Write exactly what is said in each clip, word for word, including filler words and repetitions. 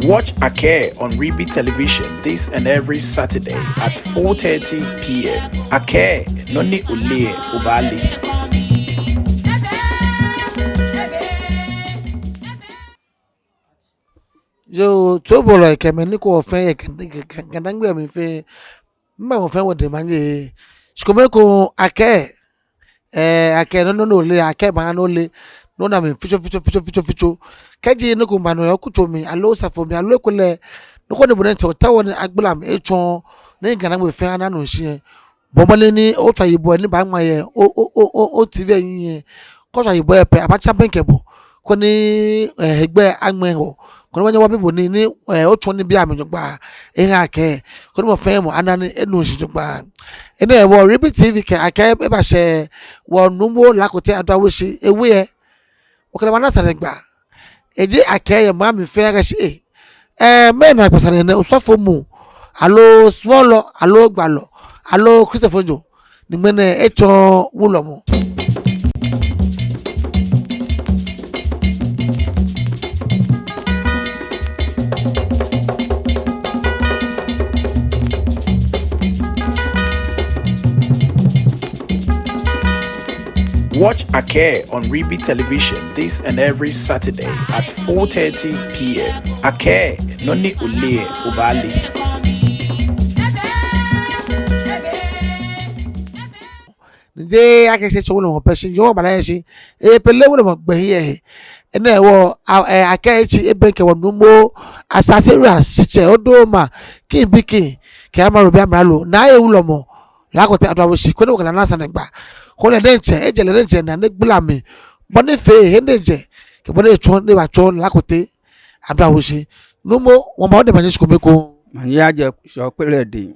Watch Akɛɛ on Ribi Television this and every Saturday at four thirty p m. Akɛɛ, nɔ ni oleee lɛ, obaale. Yoo, toibolɔi kɛ mɛi ni kwɛɔ wɔ fɛɛ yɛ Ga-, Ga-, Ga-, GaDangme mli fɛɛ, miiŋa wɔ fɛɛ wɔdɛŋ manye. Shi kome ekoŋŋ, Akɛɛ, eh, Akɛɛ nɔ, nɔ ni oleee lɛ, Akɛɛ baaha ni ole. Nɔ ni amɛ fitsofitso, fitsofitso, fitsofitso. Kɛji nɔ ko ba nɔ yɛ okutso mli, aloo osafo mli, aloo ekolɛ nɔ ko ni bo diɛŋtsɛ otaoɔ ni agbala mli etsɔɔ, ni GaDangme fɛɛ ana nɔ shishi lɛ, bɔ mɔdɛŋ ni otswa yibɔ ni baaŋma yɛ o, o, o, o, o T V lɛ hiɛ. Kɛ otswa yibɔ lɛ pɛ, abaatsa bɛŋkɛ bo, koni, eh, hegbɛ aŋmɛɛ wɔ, koni wɔnyɛ wɔbi bo nii, ni, eh, otsɔɔ nibii amli jogbaŋŋ eha Akɛɛ, koni mɔ fɛɛ mɔ ana ni enu shishi jogbaŋŋ. Enɛ hewɔ Ribi T V kɛɛ Akɛɛ ebashɛ wɔ Numo Lakote Aduawoshi ewe lɛ, wɔkɛ lɛ baana sane gba. Eji Akɛɛ yɛ maŋ mli fɛɛ akɛ shi, eh, eh, mɛɛ naakpɛɛ sane nɛ, osɔfo muu, aloo suɔlɔ, aloo gbalɔ, aloo Kristofonyo, ni ŋmɛnɛ etsɔ wulɔmɔ. Watch Akɛɛ on Ribi Television this and every Saturday at four thirty p m. Akɛɛ, nɔ ni oleee lɛ, obaale. Ni jeee akɛ shi etsɔ wulɔmɔ pɛ shi, yoo, obaana akɛ shi epele wulɔmɔ gbɛ hiɛ. Enɛ hewɔ, a, ɛ, Akɛɛ etsi ebɛŋkɛ wɔ Numo Asasera Shitsɛ Odoma, Kiŋ Bikiŋ, kɛ Amralo bii Amralo, Naa Aye Wulɔmɔ Lakote Aduawoshi, koni wɔkɛ lɛ ana sane gba. Koni lɛ diɛŋtsɛ, ejɛ lɛ diɛŋtsɛ naa ni egbala mli bɔ ni efee, he ni ejɛ, kɛ bɔ ni etsɔ, ni ebatsɔ Lakote Aduawoshi. Numo, wɔmiiba odɛŋ manye shi kome ekoŋŋ. Manye ajɛ shɔkpele dɛŋ.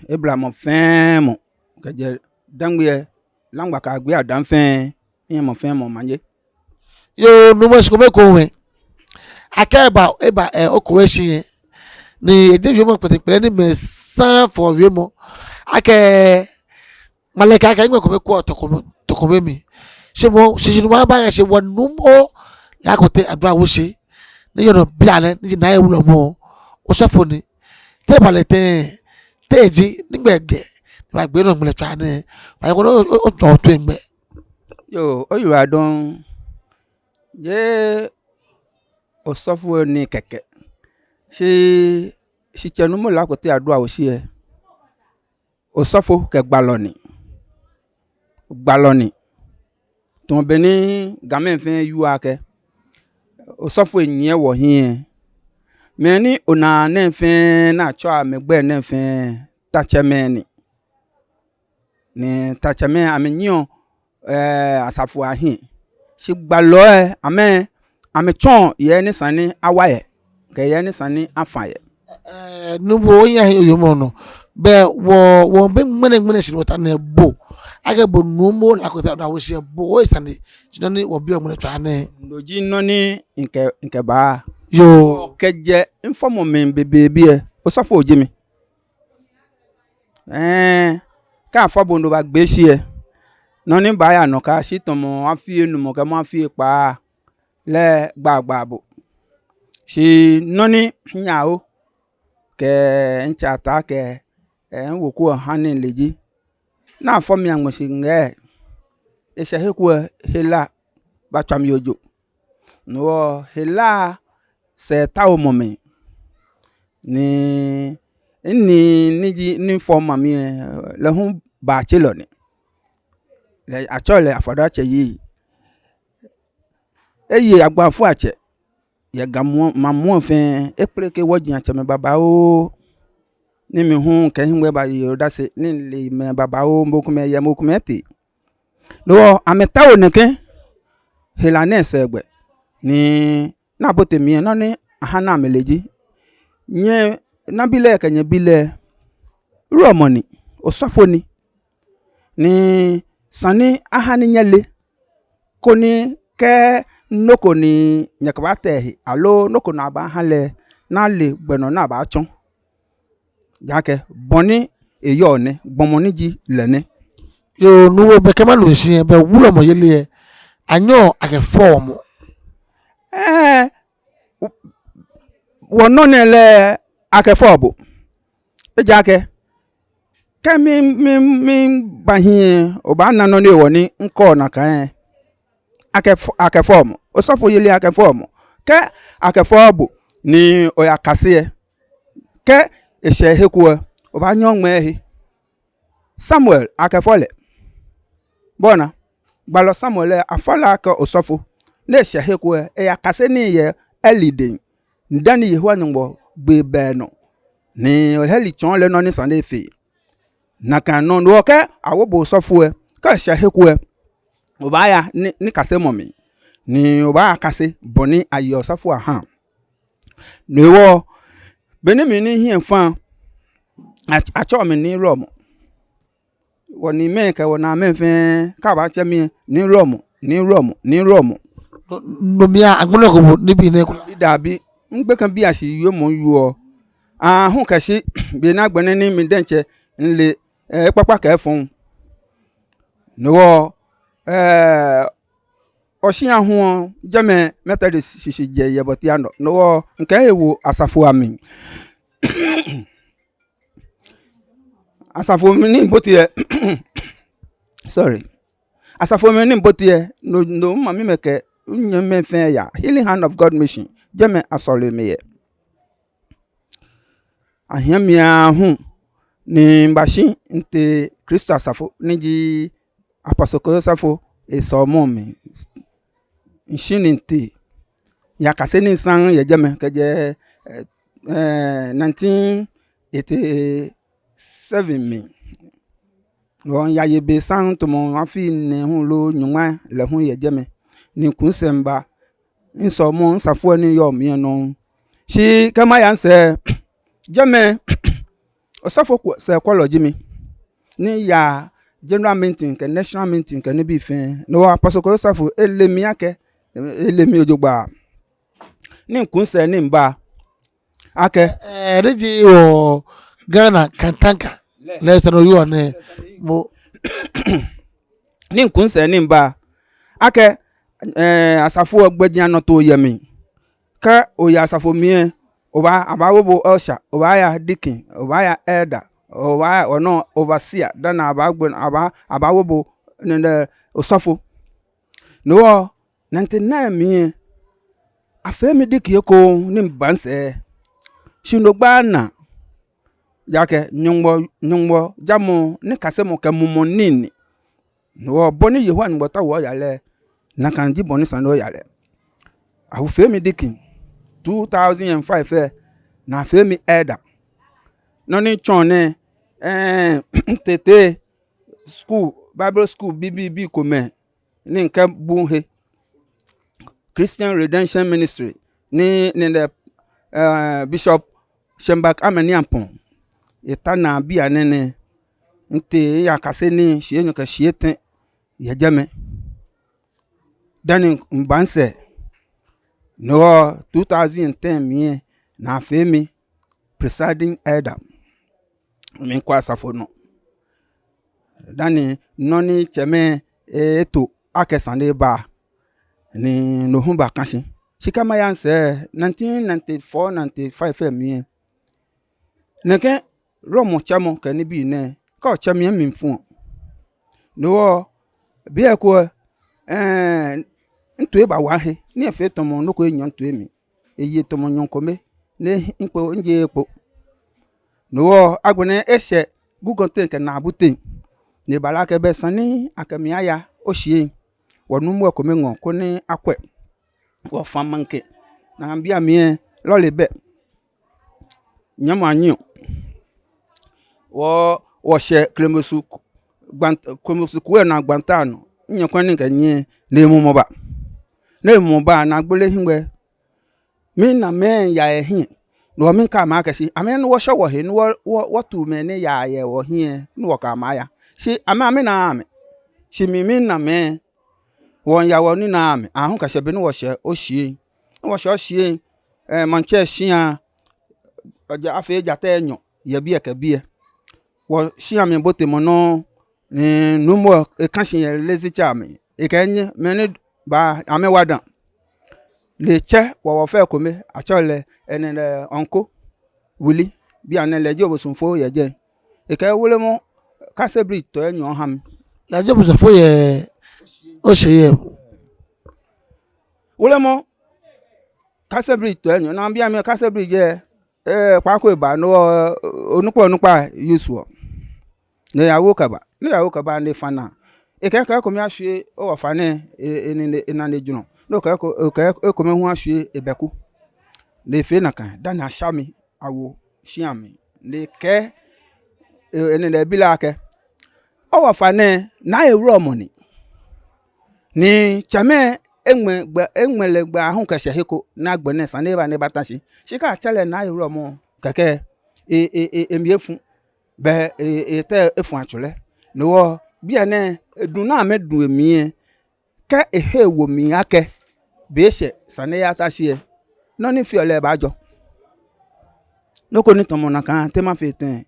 Ebla mɔ fɛɛ mɔ, kɛjɛ Dangme, Langba kɛ Agbee adaŋ fɛɛ, miiŋa mɔ fɛɛ mɔ manye. Yoo, Numo, shi kome ekoŋŋ. Akɛɛ eba, eba, eh, okowe shi yɛ. Ni eji wiemɔ kpeteŋkpele ni mɛi saŋŋ fɔɔ wiemɔ. Akɛ, ŋmalɛ kɛɛ akɛ, ŋmɛ kome ko tɔ kome, tɔ kome mli. Shi moŋ, shishi ni maba akɛ shi wɔ Numo Lakote Aduawoshi, ni yɔɔ nɔ bianɛ, ni ji Naa Aye Wulɔmɔ, osɔfo ni. Te eba lɛ tɛŋŋ, te eji, nɛgbɛ egbee, ni ebagbe nɔ ŋmɛlɛtswaa nɛɛ, ba yɛ ko nɔ, o, o, otsɔɔ otoi ŋmɛ. Yoo, oyiwaladɔŋŋ. Jeee osɔfo ni kɛkɛ. Shi, Shitsɛ Numo Lakote Aduawoshi lɛ, osɔfo kɛ gbalɔ ni. Gbalɔ ni. Tamɔ bɔ ni Gamɛi fɛɛ wieɔ akɛ, osɔfoi nyiɛ wɔhiɛ. Mɛi ni onaa nɛɛ fɛɛ, ni atsɛɔ amɛgbɛi nɛɛ fɛɛ, tatsɛmɛi ni. Ni tatsɛmɛi amɛnyiɛɔ, eh, asafo ahiɛ. Shi gbalɔi lɛ, amɛ, amɛtsɔɔ he ni esa ni awa yɛ, kɛ he ni esa ni afã yɛ. Eh, Numo, oyiwaladɔŋŋ, oyɛ mɔ nɔ. Bɛ wɔ, wɔbi ŋmɛnɛ, ŋmɛnɛ shi ni wɔta nɛɛ, bo, akɛ bo Numo Lakote Aduawoshi lɛ, bo, ohe sane ji nɔ ni wɔbiɔ ŋmɛlɛtswaa nɛɛ. No ji nɔ ni mikɛ, mikɛba. Yoo. Kɛjɛ mifɔmɔ mli bebeebe lɛ, osɔfo ji mi. Ɛɛ, kɛ afɔ bo ni obagbe shi lɛ, nɔ ni baaya nɔ kã shi tamɔ afii enumɔ kɛmɔ afii ekpaa lɛ gbaa gbaa bo. Shi nɔ ni minyɛ oo, kɛ mitsɛ Ataa kɛ, ɛɛ, miweku lɛ ha ni mile ji, ni afɔ mi aŋmɛ shi ŋɛɛ, eshɛ he ko lɛ hela batswa mi ojo. No hewɔ hela sɛɛ taomɔ mli. Ni, ni, ni ji, ni fɔ mami lɛ, lɛ hu Baatselɔ ni. Lɛ atsɛɔ lɛ Afɔdatsɛ Yei. Eye Agbafoiatsɛ yɛ Ga muu, maŋ muu fɛɛ, ekpeleke wɔji atsɛmɛi babaoo. Ni mi hu mikɛ mihiŋmɛi baye odase, ni mile mɛi babaoo, mɔ ko mɛi yɛ, mɔ ko mɛi tee. No hewɔ amɛtao nɛkɛ hela nɛɛ sɛɛgbɛ, ni, ni abote mli lɛ, nɔ ni aha ni amɛle ji, nyɛ nabi lɛ kɛ nyɛbi lɛ, wulɔmɔ ni, osɔfo ni, ni esa ni aha ni nyɛle, koni kɛ nɔ ko ni nyɛkɛbaatee he, aloo nɔ ko ni abaaha lɛ, ni ale gbɛ nɔ ni abaatsɔ. Ejaakɛ bɔ ni eyɔɔ nɛ, gbɔmɔ ni ji lɛ nɛ. Yoo, Numo, bɛ kɛ manu shishi lɛ, bɛ wulɔmɔ yeli lɛ, anyɛɔ akɛfɔɔ mɔ? Ɛɛ, u-, wɔnɔ nɛɛ lɛ akɛfɔ bo. Ejaakɛ kɛ mi, mi, miba hiɛ, obaana nɔ ni hewɔ ni mikɛɔ nakai. Akɛfɔ, akɛfɔ mɔ. Osɔfoyeli akɛfɔ mɔ. Kɛ akɛfɔ bo ni oyakase lɛ, kɛ eshɛ he ko lɛ, obaanyɛ oŋmɛɛ he. Samuel akɛfɔ lɛ. Bɔ ni gbalɔ Samuel lɛ afɔ lɛ akɛ osɔfo. Ni eshɛ he ko lɛ, eyakase nii yɛ Eli dɛŋ. Dani Yehowa Nyɔŋmɔ gbee bɛ enɔ, ni Eli tsɔɔ lɛ nɔ ni sa ni efee. Nakai nɔŋŋ hewɔ kɛ awo bo osɔfo lɛ, kɛ eshɛ he ko lɛ, obaaya ni, nikasemɔ mli, ni obaakase bɔ ni ayeɔ osɔfo ahã. No hewɔ, be ni mi ni hiɛ fa, a, atsɛɔ mi Nii Lɔmɔ. Wɔniimɛi kɛ wɔnaamɛi fɛɛ, kɛ abaatsɛ mi Nii Lɔmɔ, Nii Lɔmɔ, Nii Lɔmɔ. No, no mli lɛ agbɛnɛ ko bo nibii nɛɛ kulɛ? Dabi, migbekɛbiiashi wiemɔ miwieɔ. Aahu kɛshi be ni agbɛnɛ ni mi diɛŋtsɛ mile, eh, ekpakpa kɛ efɔŋ. No hewɔ, eh, Oshia hu, jɛmɛ Methodist shishi jɛ yɛ bɔ ni atsɛɔ nɔ. No hewɔ mikɛ ehe wo asafoi amli. Asafoi mli ni mibote lɛ, sorry. Asafoi mli ni mibote lɛ, no, no, mamimɛi kɛ minyɛmimɛi fɛɛ yaa. Healing Hand of God Mission, jɛmɛ asɔle miyɛ. Ahiɛ mi aahu ni mibashi mitee Kristo asafo ni ji Apostle Kojo Safo esɔlemɔ mli. Mishi ni mitee. Miyakase nii saŋŋ yɛ jɛmɛ kɛjɛ, eh, eh, nineteen eighty-seven mli. Hewɔ miyaye be saŋŋ tamɔ afii nɛɛhu loo nyɔŋma lɛ hu yɛ jɛmɛ. Ni miku misɛɛ miba misɔlemɔ, misafo ni yɔɔ mli lɛ nɔ. Shi kɛ maya misɛɛ, jɛmɛ osɔfo ko sɛɛkwɛlɔ ji mi. Ni miyaa general meeting kɛ national meeting kɛ nibii fɛɛ. No hewɔ Apostle Kojo Safo ele mi akɛ, ele mi jogbaŋŋ. Ni miku misɛɛ ni miba akɛ, eh, ni ji wɔ Ghana Kantanka. Lɛ sane ni oyɔɔ nɛɛ, mo. Ni miku misɛɛ ni miba akɛ, eh, asafo lɛ gbɛjianɔtoo yɛ mli. Kɛ oyɛ asafo mli lɛ, obaa, abaawo bo usher, obaaya deacon, obaaya elder, obaaya, ɔnɔ, overseer, dani abaagbe, abaa, abaawo bo nɛɛ, osɔfo. No hewɔ, ninety-nine mli lɛ, afee mi deacon ekoŋŋ ni miba misɛɛ. Shi no gba naa. Ejaakɛ Nyɔŋmɔ, Nyɔŋmɔ jamɔ, nikasemɔ kɛ mumɔ nii ni. No hewɔ bɔ ni Yehowa Nyɔŋmɔ taoɔ oya lɛ, nakai ji bɔ ni sa ni oya lɛ. Afee mi deacon two thousand and five lɛ, ni afee mi elder. Nɔ ni tsɔɔ nɛɛ, eh, mitee school, Bible school bibii bii komɛi ni mikɛbu he. Christian Redemption Ministry ni, ni lɛ, eh, Bishop Schembach Armah Nii Ampong eta naa bianɛ nɛɛ. Mitee miyakase nii shii enyɔ kɛ shii etɛ yɛ jɛmɛ. Dani miba misɛɛ, no hewɔ two thousand and ten mli lɛ, ni afee mi presiding elder. Miikwɛ asafo nɔ. Dani nɔ ni tsɛmɛi eto akɛ sane eba, ni no hu bakã shi. Shi kɛ maya misɛɛ, nineteen ninety-four ninety-five lɛ mli lɛ, nɛkɛ Lɔmɔ tsɛmɔ kɛ nibii nɛɛ, kɛ otsɛ mi lɛ mimli fuɔ. No hewɔ, be ko lɛ, eh, mitoi bawa he, ni efee tamɔ nɔ ko enyɔ mitoi mli. Eye tamɔ nyɔɔŋ kome, ni mikpo, mijeee kpo. No hewɔ agbɛnɛ eshɛ Gugɔŋ teŋ kɛ naabu teŋ. Ni ebala akɛ bɛ esa ni akɛ mi aya oshie. Wɔnuumo lɛ kome ŋɔɔ koni akwɛ. Wɔfã maŋkɛ. Ni bianɛ mli lɛ lɔle bɛ. Nyɛmɔ anyiɛ. Wɔ, wɔshɛ Klemesu, Gban-, Klemesu kuu lɛ nɔ Gbantaa nɔ. Nyɛkwɛ ni mikɛnyiɛ, ni mumɔ ba. Ni mumɔ ba ni agbele hiŋmɛi. Minamɛi yaa yɛ hiɛ. No hewɔ mikɛɛ amɛ akɛ shi amɛnyiɛ ni wɔshɛ wɔhe, ni wɔ, wɔ, wɔtu mɛi ni yaa yɛ wɔhiɛ, ni wɔkɛ amɛ aya. Shi amɛ, amɛnaaa amɛ. Shi mi, minamɛi, wɔmiiya wɔnina amɛ. Aahu kɛshɛ be ni wɔshɛ oshie. Ni wɔshɛ oshie, eh, maŋtsɛ shia, ja, afee jata enyɔ yɛ biɛ kɛ biɛ. Wɔshia mli botemɔ nɔ, eh, nuumo lɛ ekã shi yɛ legislature mli. Ekɛɛ nyɛ, mɛi ni ba, amɛwa dã. Ni etsɛ wɔ wɔfɛɛ kome, atsɛɔ lɛ, enɛ lɛ, Uncle Willie, bianɛ lɛ ji obosomfo yɛ jɛi. Ekɛɛ wiemɔ Castle Bridge tɔ enyɔ ha mi. Lɛ ji obosomfo yɛ Oshieye. Wiemɔ Castle Bridge tɔ enyɔ, nakai beiaŋ mli Castle Bridge yɛ, ee, kpaako eba, no hewɔ, onukpa onukpa use wɔ. Ni eyawo kɛba, ni eyawo kɛba ni efã naa. Ekɛɛ kɛ ekome ashwie owɔfa nɛɛ, e, e, ni, ni, ena ni ejurɔ. Ni okɛ eko, okɛ ekome hu ashwie ebɛku. Ni efee nakai, dani asha mi awo shia mli. Ni ekɛɛ, e, enɛ lɛ ebi lɛ akɛ, owɔfa nɛɛ, Naa Ewulɔmɔ ni. Ni tsɛmɛi eŋmɛ gbɛ, eŋmɛ lɛ gbɛ aahu kɛshɛ he ko, ni agbɛnɛ esa ni eba ni ebata shi. Shi kɛ atsɛ lɛ Naa Ewulɔmɔ kɛkɛ, e, e, e, emli efu. Bɛ, e, e, etee efu atsulɛ. No hewɔ, bianɛ, edun ni amɛdun emli lɛ, kɛ ehe wo mli akɛ be eshɛ, esa ni eyata shi lɛ, nɔ ni feɔ lɛ baajɔ. Nɔ ko ni tamɔ nakai, te mafee tɛŋŋ?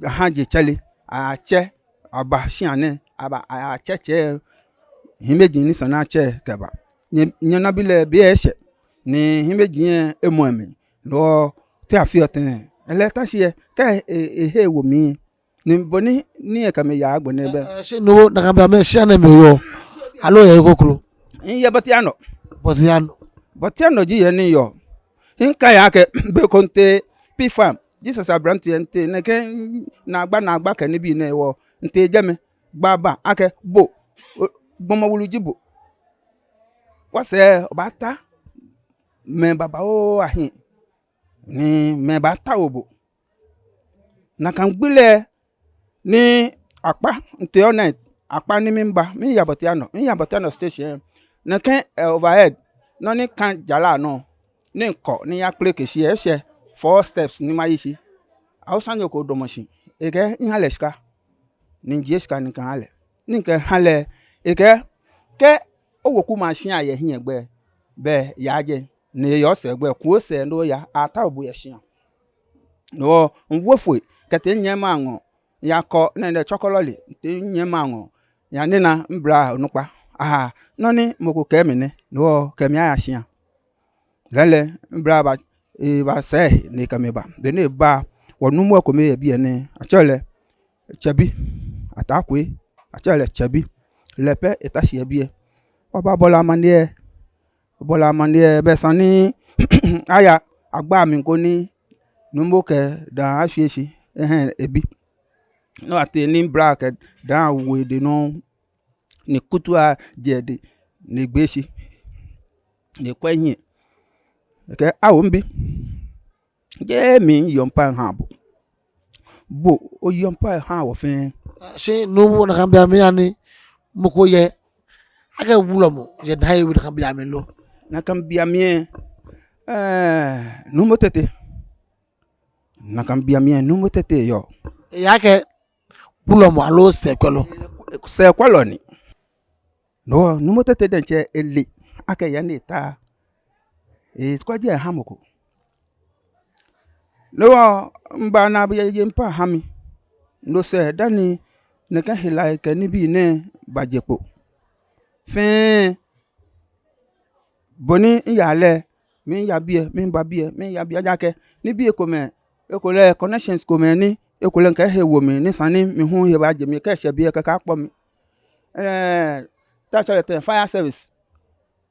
Aha je tsɛre, atsɛ, aba shia nɛɛ, aba, atsɛ tsɛ, hiɛmɛiji ni esa ni atsɛ kɛba. Nyɛ, nyɛna bi lɛ be eshɛ, ni hiɛmɛiji lɛ emɔ emli. No hewɔ, te afeɔ tɛŋŋ? Ele ta shi lɛ, kɛ e, ehe wo mli. Ni bɔ ni, ni ekɛ mi yaa agbɛnɛ bɛ. Ee, shi no, nakai beiaŋ mli shia nɛɛ mli oyɔɔ? Aloo oyɛ he kroko? Miyɛ Bɔtianɔ. Bɔtianɔ. Bɔtianɔ ji he ni miyɔɔ. Mikai akɛ, be ko mitee P Farm, Jesus Aberanteɛ, mitee nɛkɛ naagba, naagba kɛ nibii nɛɛ hewɔ, mitee jɛmɛ, gba ba akɛ bo, o, gbɔmɔ wulu ji bo. Wɔsɛɛ obaata mɛi babaoo ahiɛ. Ni mɛi baatao bo. Nakai gbi lɛ ni akpa, mitee all night, akpa ni miba, miya Bɔtianɔ, miya Bɔtianɔ station. Nɛkɛ, ee, overhead, nɔ ni ka jara nɔ, ni mikɔ, ni miyakpeleke shi lɛ, eshɛ four steps ni mayi shi. Awusanyo ko damɔ shi, ekɛɛ miha lɛ shika. Ni mijie shika ni mikaha lɛ. Ni mikɛha lɛ, ekɛɛ, kɛ owekumɛi ashia yɛ hiɛgbɛ, bɛ yaa jɛi. Ni eyɛ osɛɛgbɛ, ku osɛɛ ni oya, aatao bo yɛ shia. No hewɔ, miwo foi, kɛtee minyɛmimɛi aŋɔɔ, miyakɔ nɛɛ, nɛɛ tsɔkɔlɔle, mitee minyɛmimɛi aŋɔɔ, miyanina mibla onukpa. Aha, nɔ ni mɔ ko kɛɛ mi nɛ, no hewɔ kɛ mi aya shia. Lɛɛlɛŋ, mibla ba, ebasɛɛ ni ekɛ mi ba. Be ni eba, wɔnuumo kome yɛ biɛ ni atsɛɔ lɛ Tsɛbi Ataa Kwei, atsɛɔ lɛ Tsɛbi. Lɛ pɛ eta shi yɛ biɛ. Wɔbabɔ lɛ amaniɛ, bɔ lɛ amaniɛ, bɛ esa ni aya agba mli koni nuumo kɛ daa ashwie shi. Ehɛɛ, ebi. No atee ni mibla kɛ daa wo edɛŋ nɔ, ni kutu ajɛ edɛŋ, ni egbee shi, ni ekwɛ ehiɛ. Ekɛɛ, ao mibi, jeee mi miyɔɔ mipa miha bo. Bo oyɔɔ mipa oha wɔ fɛɛ. Shi nuumo, nakai beiaŋ mli ani mɔ ko yɛ akɛ wulɔmɔ yɛ Naa Ewulɔmɔ nakai beiaŋ mli lo? Nakai beiaŋ mli, ee, nuumo tete. Nakai beiaŋ mli nuumo tete yɔɔ. Eya akɛ wulɔmɔ aloo sɛɛkwɛlɔ? Sɛɛkwɛlɔ ni. No hewɔ nuumo tete diɛŋtsɛ ele akɛ he ni eta, ekwɛ jeee eha mɔ ko. No hewɔ miba ni abaye mipa aha mi. No sɛɛ dani nɛkɛ helai kɛ nibii nɛɛ baje kpo fɛɛ, bɔ ni miyaa lɛ, miiya biɛ, miiba biɛ, miiya biɛ, ejaakɛ nibii komɛi, ekolɛ connections komɛi ni ekolɛ mikɛ he wo mli ni esa ni mi hu mihe baje mli, kɛ eshɛ biɛ kɛkɛ akpɔ mi. Ee, te atsɛɔ lɛ tɛŋŋ, fire service.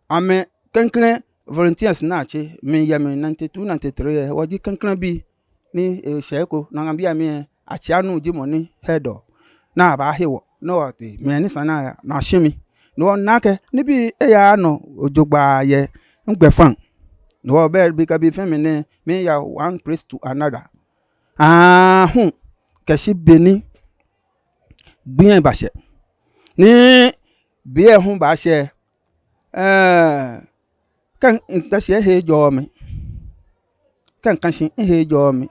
Amɛ klɛŋklɛŋ volunteers ni atsɛ, miyɛ mli ninety two, ninety three lɛ, wɔji klɛŋklɛŋ bii ni eshɛ he ko, nakai beiaŋ mli lɛ, Atsianu ji mɔ ni head-ɔ, ni abaahe wɔ, ni wɔtee, mɛi ni esa ni aya, ni ashi mi. No hewɔ mina akɛ nibii eyaaa nɔ jogbaŋŋ yɛ migbɛfaŋ. No hewɔ be, be kɛ be fɛɛ mli nɛɛ, miiya one place to another. Aahu kɛshi be ni gbi lɛ bashɛ. Ni be lɛ hu bashɛ, ee, kɛ mita shi lɛ mihe jɔɔɔ mi. Kɛ mika shi lɛ mihe jɔɔɔ mi.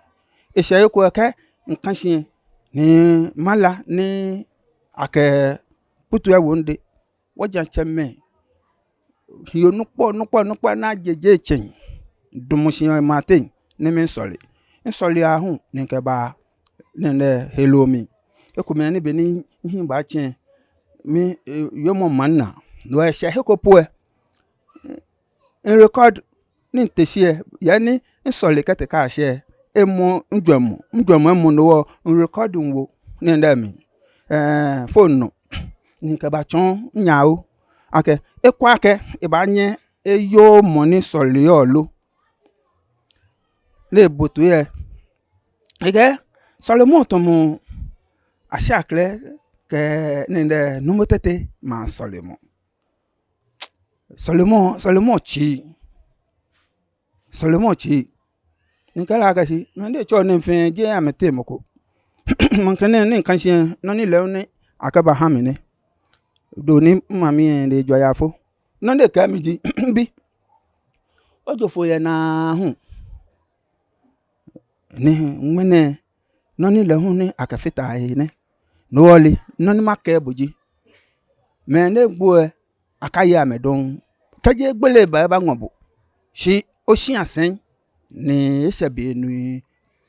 Eshɛ he ko lɛ kɛ mika shi lɛ, ni mala ni akɛ kputu lɛ wo midɛŋ. Wɔjaatsɛmɛi, hii onukpa, onukpa, onukpa ni ajeje etsɛŋ, damɔ shi yɛ maŋ teŋ ni miisɔle. Misɔle aahu ni mikɛba nɛɛ, nɛɛ heloo mli. Ekomɛi ni be ni mihiɛ baatsɛ, mi, ee, yoomo maŋ naa. No hewɔ eshɛ he ko po lɛ, Mirecord ni mite shi lɛ, yɛ ni misɔle kɛtee kɛyashi lɛ, emɔ mijwɛŋmɔ, mijwɛŋmɔ emɔ no hewɔ mirecord miwo nii lɛ mli. Ɛɛ, phone nɔ ni mikɛbatsɔɔ minyɛ awo akɛ ekwɛ akɛ ebaanyɛ eyoo mɔ ni sɔleɔ lo. Ni ebo toi lɛ, ekɛɛ sɔlemɔ tamɔ Ashaiaklɛ kɛ nii lɛ, Nuumo Tete maŋ sɔlemɔ. Sɔlemɔ, sɔlemɔ tsii. Sɔlemɔ tsii. Ni mikɛɛ lɛ akɛ shi, mɛi ni etsɔɔ nii fɛɛ jeee amɛteŋ mɔ ko. Maŋkɛ nɛɛ ni mikã shi lɛ, nɔ ni lɛ hu ni akɛbahã mi nɛ. Dani mami lɛ, ejwa yafo. Nɔ ni ekɛɛ mi ji, mibi, ojo foi yɛ naahu? Ni ŋmɛnɛ nɔ ni lɛ hu ni akɛfata he nɛ. No hewɔ lɛ, nɔ ni makɛɛ bo ji, mɛi ni egbo lɛ, akaye amɛ dɔŋŋ. Kɛji egbele eba ebaŋɔ bo, shi oshi asɛŋ ni eshɛ be ni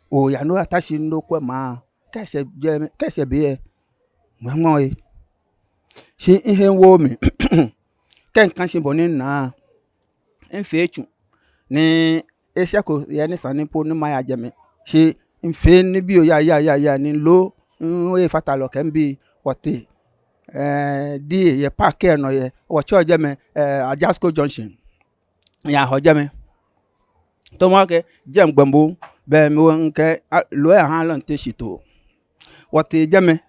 oya ni oyata shi ni okwɛ maŋ, kɛ eshɛ jɛmɛ, kɛ eshɛ be lɛ, ŋmɛŋmɛ oye. Shi mihe miwo mli, kɛ mikã shi bɔ ni mina, mifee tsu ni eshɛko yɛ ni esa ni po ni maya jɛmɛ. Shi mifee nibii oya ya ya ya ni loo, mm, efatalɔ kɛ mibii wɔtee, eh, D A yɛ park lɛ nɔ yɛ, wɔtsɛɔ jɛmɛ, eh, Ajasco Junction. Miyahɔ jɛmɛ. Tamɔ akɛ jɛmɛ gbɛ mli, bɛ mi hu mikɛ, ah, loo lɛ ahã lɔŋte shi too. Wɔtee jɛmɛ,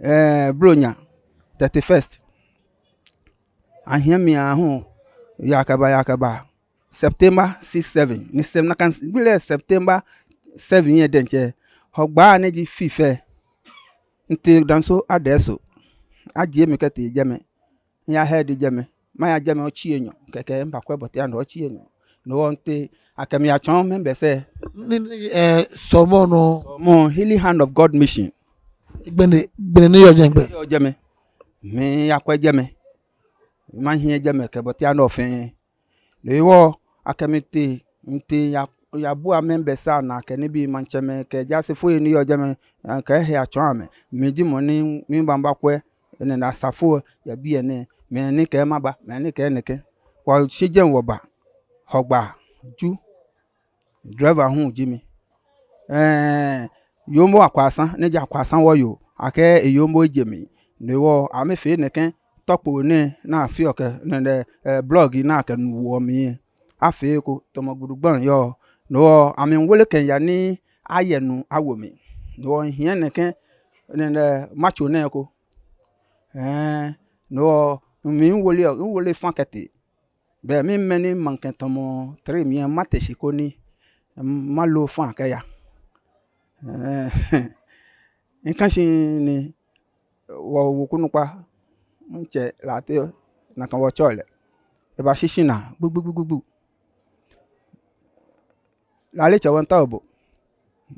eh, Bronya thirty-first. Ahiɛ mi aahu, yakɛba, yakɛba. September six, seven. Ni sɛm nakai gbi lɛ September seven lɛ diɛŋtsɛ, Hɔgbaa ni ji fifth lɛ, mitee Danso Adeiso. Ajie mi kɛtee jɛmɛ. Miya head jɛmɛ. Maya jɛmɛ otsi enyɔ. Kɛkɛ mibakwɛ bɔ ni anu otsi enyɔ. No hewɔ mitee, akɛ mi yatsɔɔ members lɛ. Ni, ni, eh, sɔlemɔ nɔ. Sɔlemɔ, Healing Hand of God Mission. Gbɛnɛ, gbɛnɛ ni yɔɔ jɛmɛ gbɛ. Yɔɔ jɛmɛ. Miyakwɛ jɛmɛ. Mahiɛ jɛmɛ kɛ bɔ ni anu fɛɛ. No hewɔ akɛ mitee, mitee ya, yabua members anaa kɛ nibii, maŋtsɛmɛi kɛ jaasefoi ni yɔɔ jɛmɛ, akɛ ehe atsɔɔ amɛ. Mi ji mɔ ni miba mibakwɛ, enɛ ni asafo yɛ biɛ nɛɛ, mɛi ni kɛɛ maba, mɛi ni kɛɛ nɛkɛ. Wɔshi jɛmɛ wɔba, Hɔgbaa, Ju, driver hu ji mi. Ɛɛ, yoomo Akwasa, ni ji Akwasa wɔyoo, akɛ eyoomo eje mli. No hewɔ amɛfee nɛkɛ tɔkpo nɛɛ ni afeɔ kɛ, nɛɛ, nɛɛ, eh, blɔgi ni akɛnuɔ mli lɛ. Afee eko, tamɔ Gbudu Gbaŋ yɔɔ. No hewɔ amɛmiiwole kɛmiiya ni ayɛ nu awo mi. No hewɔ mihiɛ nɛkɛ, nɛɛ, nɛɛ, matso nɛɛ eko. Ɛɛ, no hewɔ miiwole, miwole faŋŋ kɛtee. Bɛ mimɛ ni maŋkɛ tamɔ three mli lɛ mate shi koni malo faŋŋ kɛya. Ɛɛ, mikã shi ni wɔweku nukpa, mitsɛ Late, nakai wɔtsɛɔ lɛ. Ebashi shinaa gbugbugbugbu. Lale, tsɛ, wɔmiitao bo.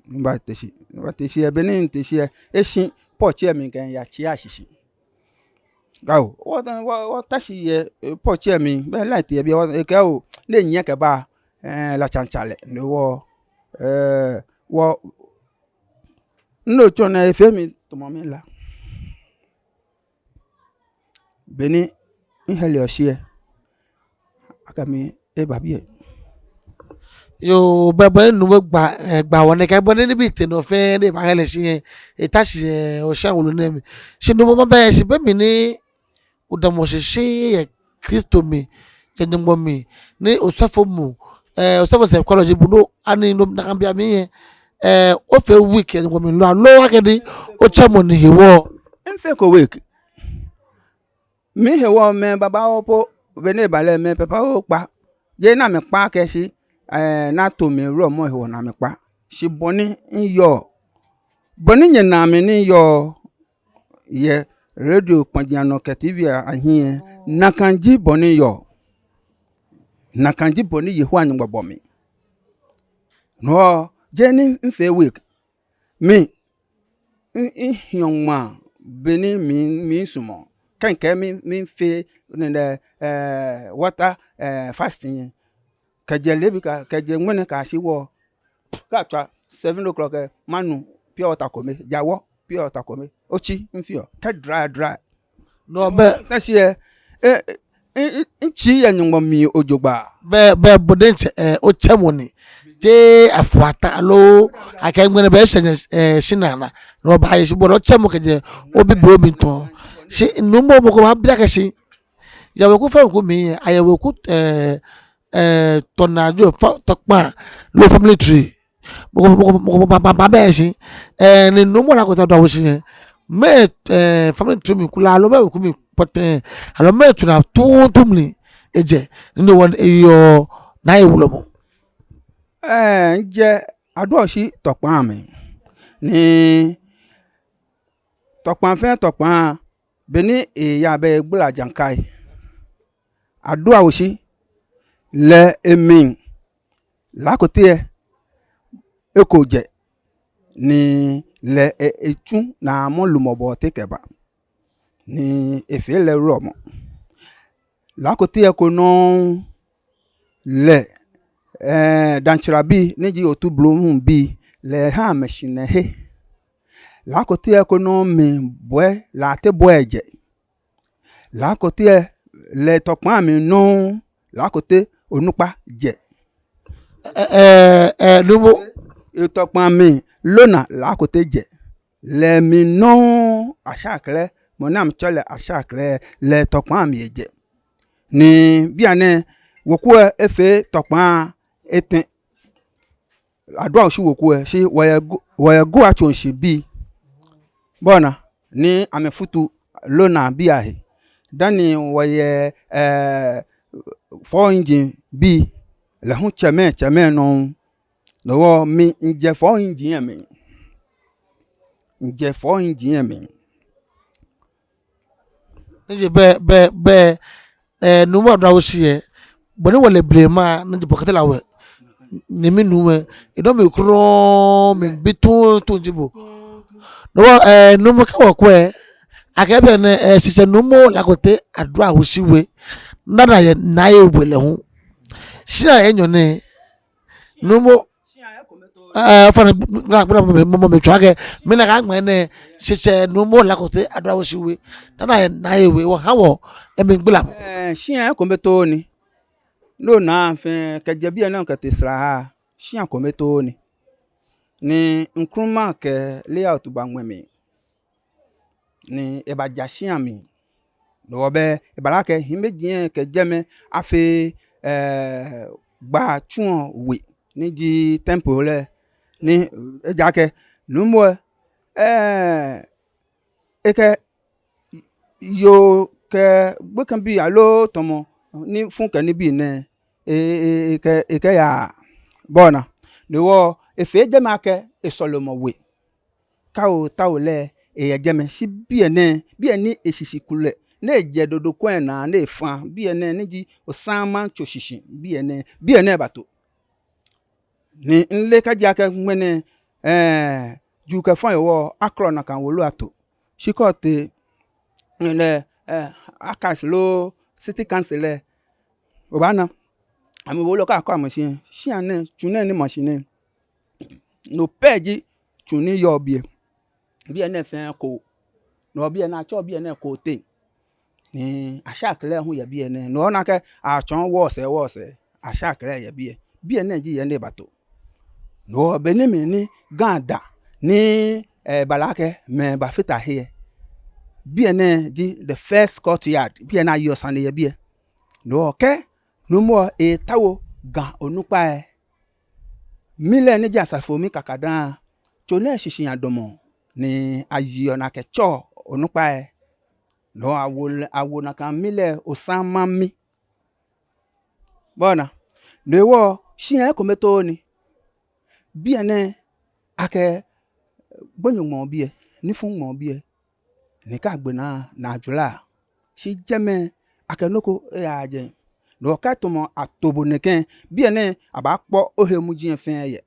Mibate shi, mibate shi lɛ, be ni mite shi lɛ, eshi porch lɛ mli kɛmiiya tsia shishi. Ao, wɔ, wɔ, wɔta shi yɛ, eh, porch lɛ mli, bɛ light yɛ biɛ, wɔ, ekɛɛ oo, ni enyiɛ kɛba, eh, latsaŋtsalɛ, ni wɔ, eh, wɔ, no tsɔ nɛɛ efee mi tamɔ mila. Be ni mihɛleɔ shi lɛ, akɛ mi eba biɛ. Yoo, bɛ bɔ ni Nuumo gba, eh, gba wɔ nɛɛ, kɛ bɔ ni nibii tee nɔ fɛɛ ni ebahɛle shi lɛ, eta shi yɛ oshia wulu nɛɛ mli. Shi Nuumo, mabɛ shi be mli ni odamɔ shishi yɛ Kristo mli, yɛ Nyɔŋmɔ mli, ni osɔfo mu, eh, osɔfo sɛɛkwɛlɔ ji bo, no ani no nakai be mli lɛ, eh, ofee weak yɛ Nyɔŋmɔ mli lo, aloo akɛni otsɛ mɔ ni hewɔ? Mifeko weak. Mi hewɔ mɛi babaoo po, be ni eba lɛ mɛi pɛpɛo kpa. Jeee ni amɛkpa akɛ shi, eh, ni ato mi wulɔmɔ hewɔ ni amɛkpa. Shi bɔ ni miyɔɔ, bɔ ni nyɛnaa mi ni miyɔɔ yɛ radio kpanji anɔ kɛ T V ahiɛ, nakai ji bɔ ni miyɔɔ. Nakai ji bɔ ni Yehowa Nyɔŋmɔ bɔ mi. No hewɔ jeee ni mifee weak. Mi, mi, mihiɔ ŋmaa be ni mi, misumɔɔ. Kɛ mikɛɛ mi, mifee nɛɛ, eh, water, eh, fasting lɛ, kɛjɛ leebi kɛ, kɛjɛ ŋmɛnɛ kɛyashi wɔ, kɛ atswa seven o'clock lɛ, manu pure water kome, ja wɔ pure water kome. Otsi mifeɔ, kɛ dry, dry. No bɛ. Mita shi lɛ, eh, eh, n- n- n- tsi yɛ Nyɔŋmɔ mli jogbaŋŋ. Bɛ, bɛ bo diɛŋtsɛ, eh, otsɛmɔ ni. Te afɔ ata aloo akɛ ŋmɛnɛ bɛ eshɛ nyɛ, eh, shinaa naa. No baaye shi bo lɛ otsɛmɔ kɛjɛ obibii mli tɔɔ. Shi nuumo, mɔ ko baabi akɛ shi yɛ weku fɛɛ weku mli lɛ, ayɛ weku, eh, eh, tɔnaajo fɔ tɔkpaa loo family tree. Mɔ ko, mɔ ko, mɔ ko ba, ba, ba bɛ shi. Eh, ni nuumo Lako Tɛ Aduawusi lɛ, mɛɛ, eh, family tree mli kulɛ, aloo mɛɛ weku mli pɔtɛɛ, aloo mɛɛ tsunaa tuuntu mli ejɛ, ni no hewɔ eyɔɔ naaye wulɔmɔ? Eh, mijɛ Aduawusi tɔkpaa mli. Ni tɔkpaa fɛɛ tɔkpaa, beni eyaa bɛ egbala jaŋkai. Aduawusi lɛ emli Lako Tɛ eko jɛ, ni lɛ e- etsu naamɔ lumɔ bɔ tɛ kɛba, ni efee lɛ wulɔmɔ. Lako Tɛ ko nɔŋŋ lɛ, eh, Danchira bii, ni ji Otu Blom bii, lɛ ha amɛshi nɛɛ he. Lako Tɛ ko nɔŋŋ mli Boi, Lartey Boi jɛ. Lako Tɛ lɛ tɔkpaa mli nɔŋŋ Lako Tɛ onukpa jɛ. Ɛ, ɛ, ɛ, nuumo. Etɔkpaa mli Lona Lako Tɛ jɛ. Lɛ mli nɔŋŋ Ashakle, mɔ ni amɛtsɛɔ lɛ Ashakle, lɛ tɔkpaa mli ejɛ. Ni bianɛ weku lɛ efee tɔkpaa etɛ. Aduawusi weku lɛ, shi wɔyɛ Go- wɔyɛ Gotsu shibii. Bɔ ni, ni amɛfutu Lona bii ahe. Dani wɔyɛ, eh, Fɔɔ Injin bii, lɛ hu tsɛmɛi, tsɛmɛi nɔŋŋ. No hewɔ mi, mijɛ Fɔɔ Injin lɛ mli. Mijɛ Fɔɔ Injin lɛ mli. Ni ji bɛ, bɛ, bɛ, eh, nuumo Aduawusi lɛ, bɔ ni wɔle blema, ni ji bɔ kɛtɛ la wɛ. Ni mi nuumo lɛ, edɔ mi krɔŋŋ, mibi tuuntu ji bo. No hewɔ, eh, nuumo, kɛ wɔkwɛ akɛ bianɛ, eh, shitsɛ nuumo Lako Tɛ Aduawusi We, nana yɛ naaye we lɛ hu. Shia enyɔ nɛ, nuumo, eh, fana gbla, gbla, mɔ, mɔ, mɔ, mitsɔɔ akɛ, mina akɛ ŋmɛnɛ, shitsɛ nuumo Lako Tɛ Aduawusi We, nana yɛ naaye we, wɔha wɔ, emli gbla. Eh, shia ekome too ni. No naa fɛɛ, kɛjɛ biɛ nɛɛ kɛtee sraa, shia kome too ni. Ni Nkrumah kɛ layout ba ŋwɛi mli. Ni ebaja shia mli. No hewɔ bɛ, ebala akɛ hiɛmɛiji lɛ kɛ jɛmɛ afee, eh, gbatsu lɛ we, ni ji temple lɛ, ni ejaakɛ nuumo lɛ, eh, ekɛ yoo kɛ gbekɛbii aloo tamɔ nifuu kɛ nibii nɛɛ, e, e, e, ekɛ, ekɛya bɔ ni. No hewɔ efee jɛmɛ akɛ esɔlemɔ we. Kɛ otao lɛ, eyɛ jɛmɛ, shi biɛ nɛɛ, biɛ ni eshishi kulɛ, ni ejɛ dodokwɛŋ naa, ni efa, biɛ nɛɛ, ni ji Osaman tso shishi, biɛ nɛɛ, biɛ nɛɛ ebato. Ni mile kɛji akɛ ŋmɛnɛ, eh, juu kɛ fɔŋ hewɔ, akrɔ nakai wolo ato. Shi kɛ otee, eh, eh, Archives loo City Council lɛ, obaana amɛwolo kɛ akwɛ amɛshi, shia nɛɛ, tsu nɛɛ ni ma shi nɛɛ, no pɛ ji tsu ni yɔɔ biɛ. Biɛ nɛɛ fɛɛ koo. No hewɔ biɛ nɛɛ atsɛɔ biɛ nɛɛ Koo Teŋ. Ni Ashakle hu yɛ biɛ nɛɛ. No hewɔ ona akɛ atsɔɔ wɔsɛɛ, wɔsɛɛ. Ashakle yɛ biɛ. Biɛ nɛɛ ji he ni ebato. No hewɔ be ni mɛi ni Ga da, ni, eh, ebala akɛ mɛi bafata he lɛ, biɛ nɛɛ ji the first courtyard. Biɛ nɛɛ ayeɔ sane yɛ biɛ. No hewɔ kɛ nuumo lɛ etao Ga onukpai lɛ, mli lɛ ni ji asafo mli kakadaŋŋ, tso nɛɛ shishi adamɔ, ni ayeɔ naa kɛtsɛɔ onukpai lɛ. No hewɔ awo lɛ, awo nakai mli lɛ Osaman mli. Obaana, no hewɔ shia ekome too ni. Biɛ nɛɛ akɛ gbonyo ŋmɔɔ biɛ, nifuu ŋmɔɔ biɛ. Ni kɛ agbe naa, naa jula. Shi jɛmɛ akɛ nɔ ko eyaaa jɛi. No hewɔ kɛ tamɔ ato bo nɛkɛ, biɛ nɛɛ abaakpɔ ohe muji lɛ fɛɛ yɛ.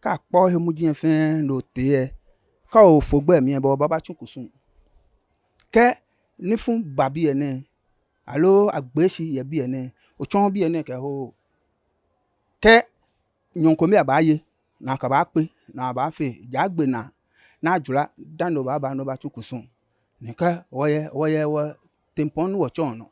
Kɛ akpɔ ohe muji lɛ fɛɛ ni otee lɛ, kɛ ofo gbɛ mli lɛ, bo obaabatsu kusum. Kɛ nifuu ba biɛ nɛɛ, aloo agbee shi yɛ biɛ nɛɛ, otsɔɔ biɛ nɛɛ kɛho. Kɛ nyɔɔŋ kome abaaye, naa kɛ abaakpe, naa abaafee, ja agbe naa, naa jula, dani obaaba ni obatsu kusum. Ni kɛ wɔyɛ, wɔyɛ wɔ tempɔŋ ni wɔtsɔɔ nɔ.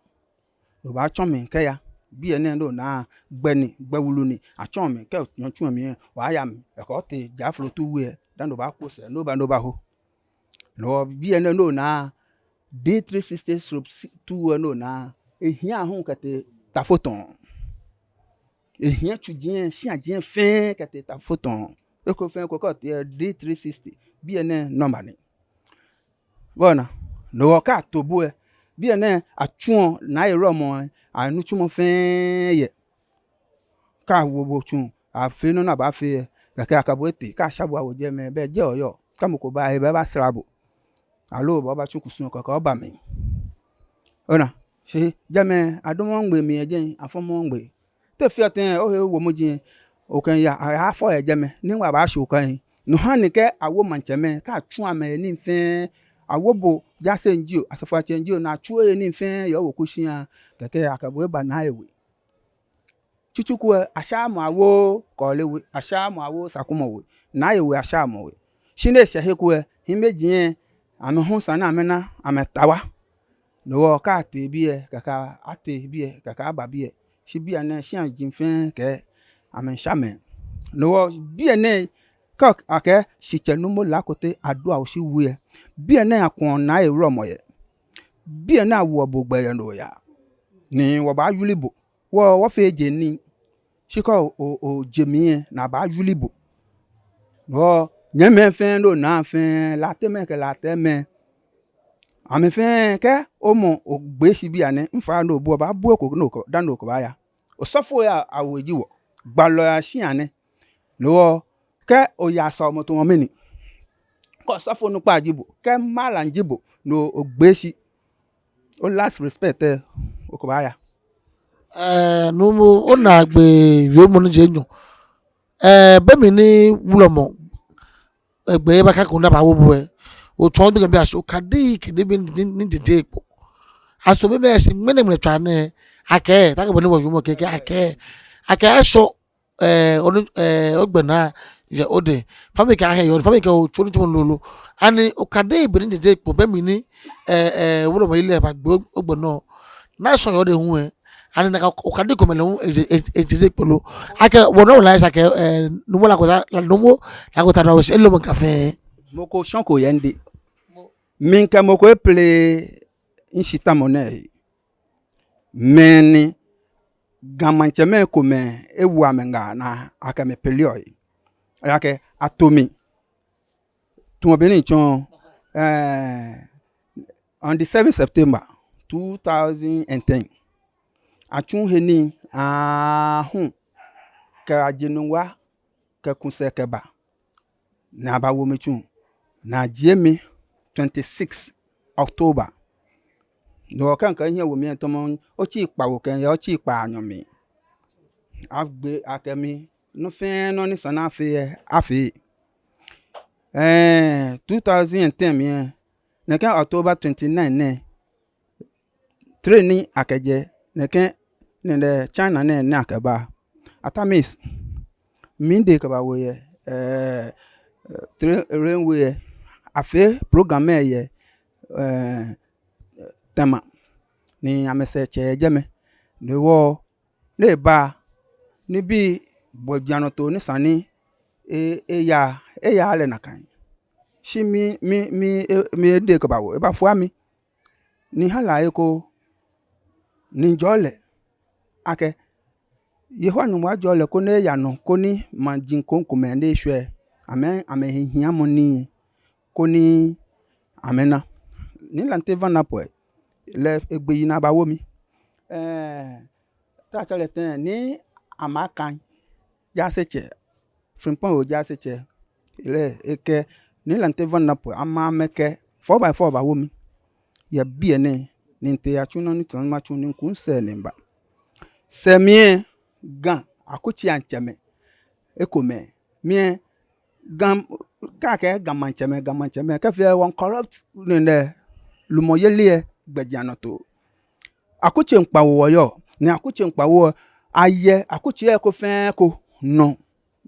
no obaatsɔ mli kɛya. Biɛ nɛɛ no onaa gbɛ ni, gbɛ wulu ni atsɔ mli kɛ nyɔɔŋ tsu mli lɛ, obaaya mli, ekɛ otee Jaflotu We lɛ, dani obaakpɔ sɛɛ, no obaa, no obaaho. No hewɔ biɛ nɛɛ no onaa D three sixty slope two lɛ no onaa, ehiɛ aahu kɛtee Tafotɔŋ. Ehiɛ tsuji lɛ, shiaji lɛ fɛɛ kɛtee Tafotɔŋ. Eko fɛɛ eko kɛ otee D three sixty, biɛ nɛɛ number ni. Bɔ ni ona, no hewɔ kɛ ato bo lɛ, biɛ nɛɛ atsuɔ naaye wulɔmɔ lɛ anitsumɔ fɛɛ yɛ. Kɛ awo bo tsuŋ, afee nɔ ni abaafee lɛ, kɛkɛ akɛ bo etee, kɛ asha bo awo jɛmɛ, bɛ jɛi oyɔɔ. Kɛ mɔ ko ba lɛ, ebaasra bo. Aloo obaabatsu kusum lɛ, kɛkɛ oba mli. Ona, shi jɛmɛ adumɔɔɔ ŋgbee mli yɛ jɛi, afɔmɔɔɔ ŋgbee. Te ofeɔ tɛŋŋ, ohe owo mɔ ji, okɛya, a-, afɔ yɛ jɛmɛ, ni ŋgba baashɛ okɛɛ. No hewɔ ni kɛ awo maŋtsɛmɛi, kɛ atsu amɛhe nii fɛɛ, awo bo jaase jio, asafoiatsɛ jio, ni atsu ohe nii fɛɛ yɛ oweku shia, kɛkɛ akɛ bo eba naaye we. Tsutsu ko lɛ, ashaaa mɔ awo Kɔɔle We, ashaaa mɔ awo Sakumɔ We, naaye we ashaaa mɔ we. Shi ni eshɛ he ko lɛ, hiimeji lɛ, amɛ hu esa ni amɛna amɛtawa. No hewɔ kɛ atee biɛ, kɛkɛ atee biɛ, kɛkɛ aba biɛ. Shi biɛ nɛɛ shiaji fɛɛ kɛ amɛsha amɛ. No hewɔ biɛ nɛɛ, kɛ akɛɛ Shitsɛ Numo Lakote Aduaoshi We lɛ, biɛ nɛɛ akuɔ naaye wulɔmɔ yɛ. Biɛ nɛɛ awoɔ bo gbɛ yɛ no oyaa. Ni wɔbaayuli bo. Wɔ, wɔfeee jeŋ nii. Shi kɛ o, o, oje mli lɛ, ni abaayuli bo. No hewɔ nyɛmimɛi fɛɛ ni onaa fɛɛ, Latemɛi kɛ Latɛmɛi, amɛ fɛɛ kɛ omɔ ogbee shi biɛ nɛɛ, mifaaa ni obuɔ, obaabu eko ni okɛ, dani okɛbaaya. Osɔfoi a, awe ji wɔ. Gbalɔi ashia nɛ. No hewɔ kɛ oyaa sɔlemɔtoo mli ni, kɛ osɔfo onukpa ji bo, kɛ malam ji bo, ni ogbee shi, o last respect lɛ, okɛbaaya. Ɛɛ, Numo, onaagbee wiemɔ ni ji enyɔ. Ɛɛ, be mli ni wulɔmɔ, ɛɛ, gbɛ eba kɛ ko ni abaawo bo lɛ, otsɔɔ gbekɛbii ashi okadii kɛ nibii ni, ni, ni jeee kpo. Aso be mli lɛ shi ŋmɛnɛ ŋmɛnɛ tswaa nɛɛ, akɛɛ, taakɛ bɔ ni wɔyɔɔ mɔ kɛkɛ, akɛɛ, akɛɛ aso ɛɛ, onu, ɛɛ, ogbɛnaa yɛ odɛŋ. Fami kɛ ahe yɔɔ, fami kɛ otsu nitsumɔ lolo. Ani okadii beni jeee kpo be mli ni, ɛɛ, ɛɛ, wulɔmɔ yi lɛ baagbe ogbɛ nɔ. Ni asɔ yɛ odɛŋ hu lɛ. Ani nakai okadii komɛi lɛ hu eje, eje, ejeee kpo lo. Akɛ, wɔnɔ wɔla esa akɛ, ɛɛ, Numo Lakote, Numo Lakote Aduaoshi, elomɔ Ga fɛɛ. Mɔ ko shɔŋ ko yɛ midɛŋ. Mikɛ mɔ ko epele mishitamɔ nɛɛ. Mɛni Ga maŋtsɛmɛi komɛi ewo amɛ ŋaa ni akɛ amɛ peleɔ lɛ. Ejaakɛ ato mi. Tamɔ bɔ ni mitsɔɔ, ɛɛ, on the seventh September two thousand and ten, atsu he nii aahu kɛjɛ Nungua kɛku sɛɛ kɛba, ni abawo mi tsuŋ, ni ajie mi twenty-six October. No hewɔ kɛ mikɛ mihiɛ wo mli lɛ, tamɔ otsi kpawo kɛmiiya otsi kpaanyɔ mli. Agbe akɛ mi nɔ fɛɛ nɔ ni sa ni afee lɛ, afee. Ɛɛ, two thousand and ten mli lɛ, nɛkɛ October twenty-nine nɛɛ, train ni akɛjɛ nɛkɛ, nɛɛ, China nɛɛ ni akɛba. Atamis, midɛŋ kɛbawo yɛ, ɛɛ, train, railway lɛ, afee program lɛ yɛ, ɛɛ, Tema, ni amɛsɛɛ tsɛ yɛ jɛmɛ. No hewɔ ni eba, nibii gbɛjianɔtoo ni sa ni e, eya, eyaaa lɛ nakai. Shi mi, mi, mi, e, midɛŋ kɛbawo, ebafua mi. Ni hala eko, ni mijɔɔ lɛ akɛ Yehowa Nyɔŋmɔ ajɔɔ lɛ koni eya nɔ, koni maji krokomɛi ni eshwɛ, amɛ, amɛhiahiamɔ nii, koni amɛna. Nii Lante Van Napoy, lɛ egbe yi ni abawo mi. Ɛɛ, te atsɛɔ lɛ tɛŋŋ, Nii Amaa Kan, jaasetsɛ, Frimpong We jaasetsɛ, lɛ ekɛ Nii Lante Van Napoy, amɛ, amɛkɛ four by four bawo mi. Yɛ biɛ nɛɛ, ni mitee yatsu nɔ ni tsɔɔ ni matsu ni miku misɛɛ ni miba. Sɛɛ mli lɛ, Ga akutsei atsɛmɛi ekomɛi, mli lɛ, Ga, kɛ akɛɛ Ga maŋtsɛmɛi, Ga maŋtsɛmɛi, kɛ fɛɛ wɔ corrupt nɛɛ, lumɔyeli lɛ gbɛjianɔtoo. Akutsei kpawo wɔyɔɔ, ni akutsei kpawo lɛ, ayɛ akutsei eko fɛɛ eko nɔ,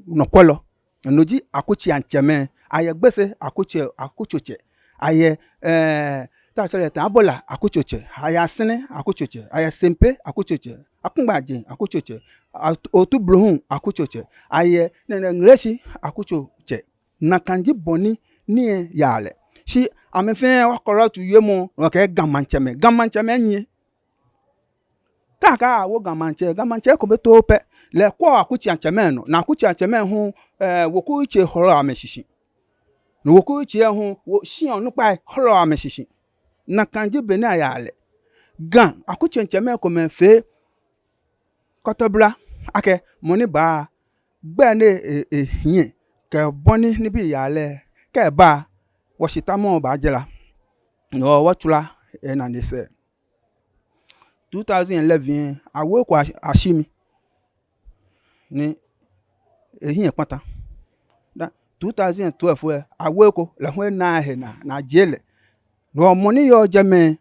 nɔkwɛlɔ. No ji akutsei atsɛmɛi, ayɛ Gbese akutsei, akutsotsɛ, ayɛ, ɛɛ, Taflatsɛ lɛ Abɔla akutsotsɛ, ayɛ Asɛrɛ akutsotsɛ, ayɛ Sempe akutsotsɛ, Akungbaje akutsotsɛ, At-, Otu Blohum akutsotsɛ, ayɛ nɛnɛ Ŋleshi akutsotsɛ. Nakai ji bɔ ni nii lɛ yaa lɛ. Shi amɛ fɛɛ wa corrupt wiemɔ, wɔkɛɛ Ga maŋtsɛmɛi, Ga maŋtsɛmɛi nyiɛ. Kɛ akɛɛ awo Ga maŋtsɛ, Ga maŋtsɛ ko bɛ too pɛ, lɛ ekwɛɔ akutsei atsɛmɛi nɔ, ni akutsei atsɛmɛi hu, eh, weku yitsei hɔlɔɔ amɛshishi. Ni weku yitsei hu, wo, shia onukpai hɔlɔɔ amɛshishi. Nakai ji bɔ ni ayaa lɛ. Ga akutsei atsɛmɛi komɛi fee kɔtɔbla akɛ mɔ ni baa gbɛ ni e, e, ehiɛ kɛ bɔ ni nibii yaa lɛ, kɛ eba, wɔshitamɔ baajara. Ni wɔ, wɔtswala enane sɛɛ. Two thousand eleven, awo eko a-, ashi mi. Ni ehiɛ kpata. Then two thousand twelve lɛ, awo eko, lɛ hu ena ehe naa, ni ajie lɛ. No mɔ ni yɔɔ jɛmɛ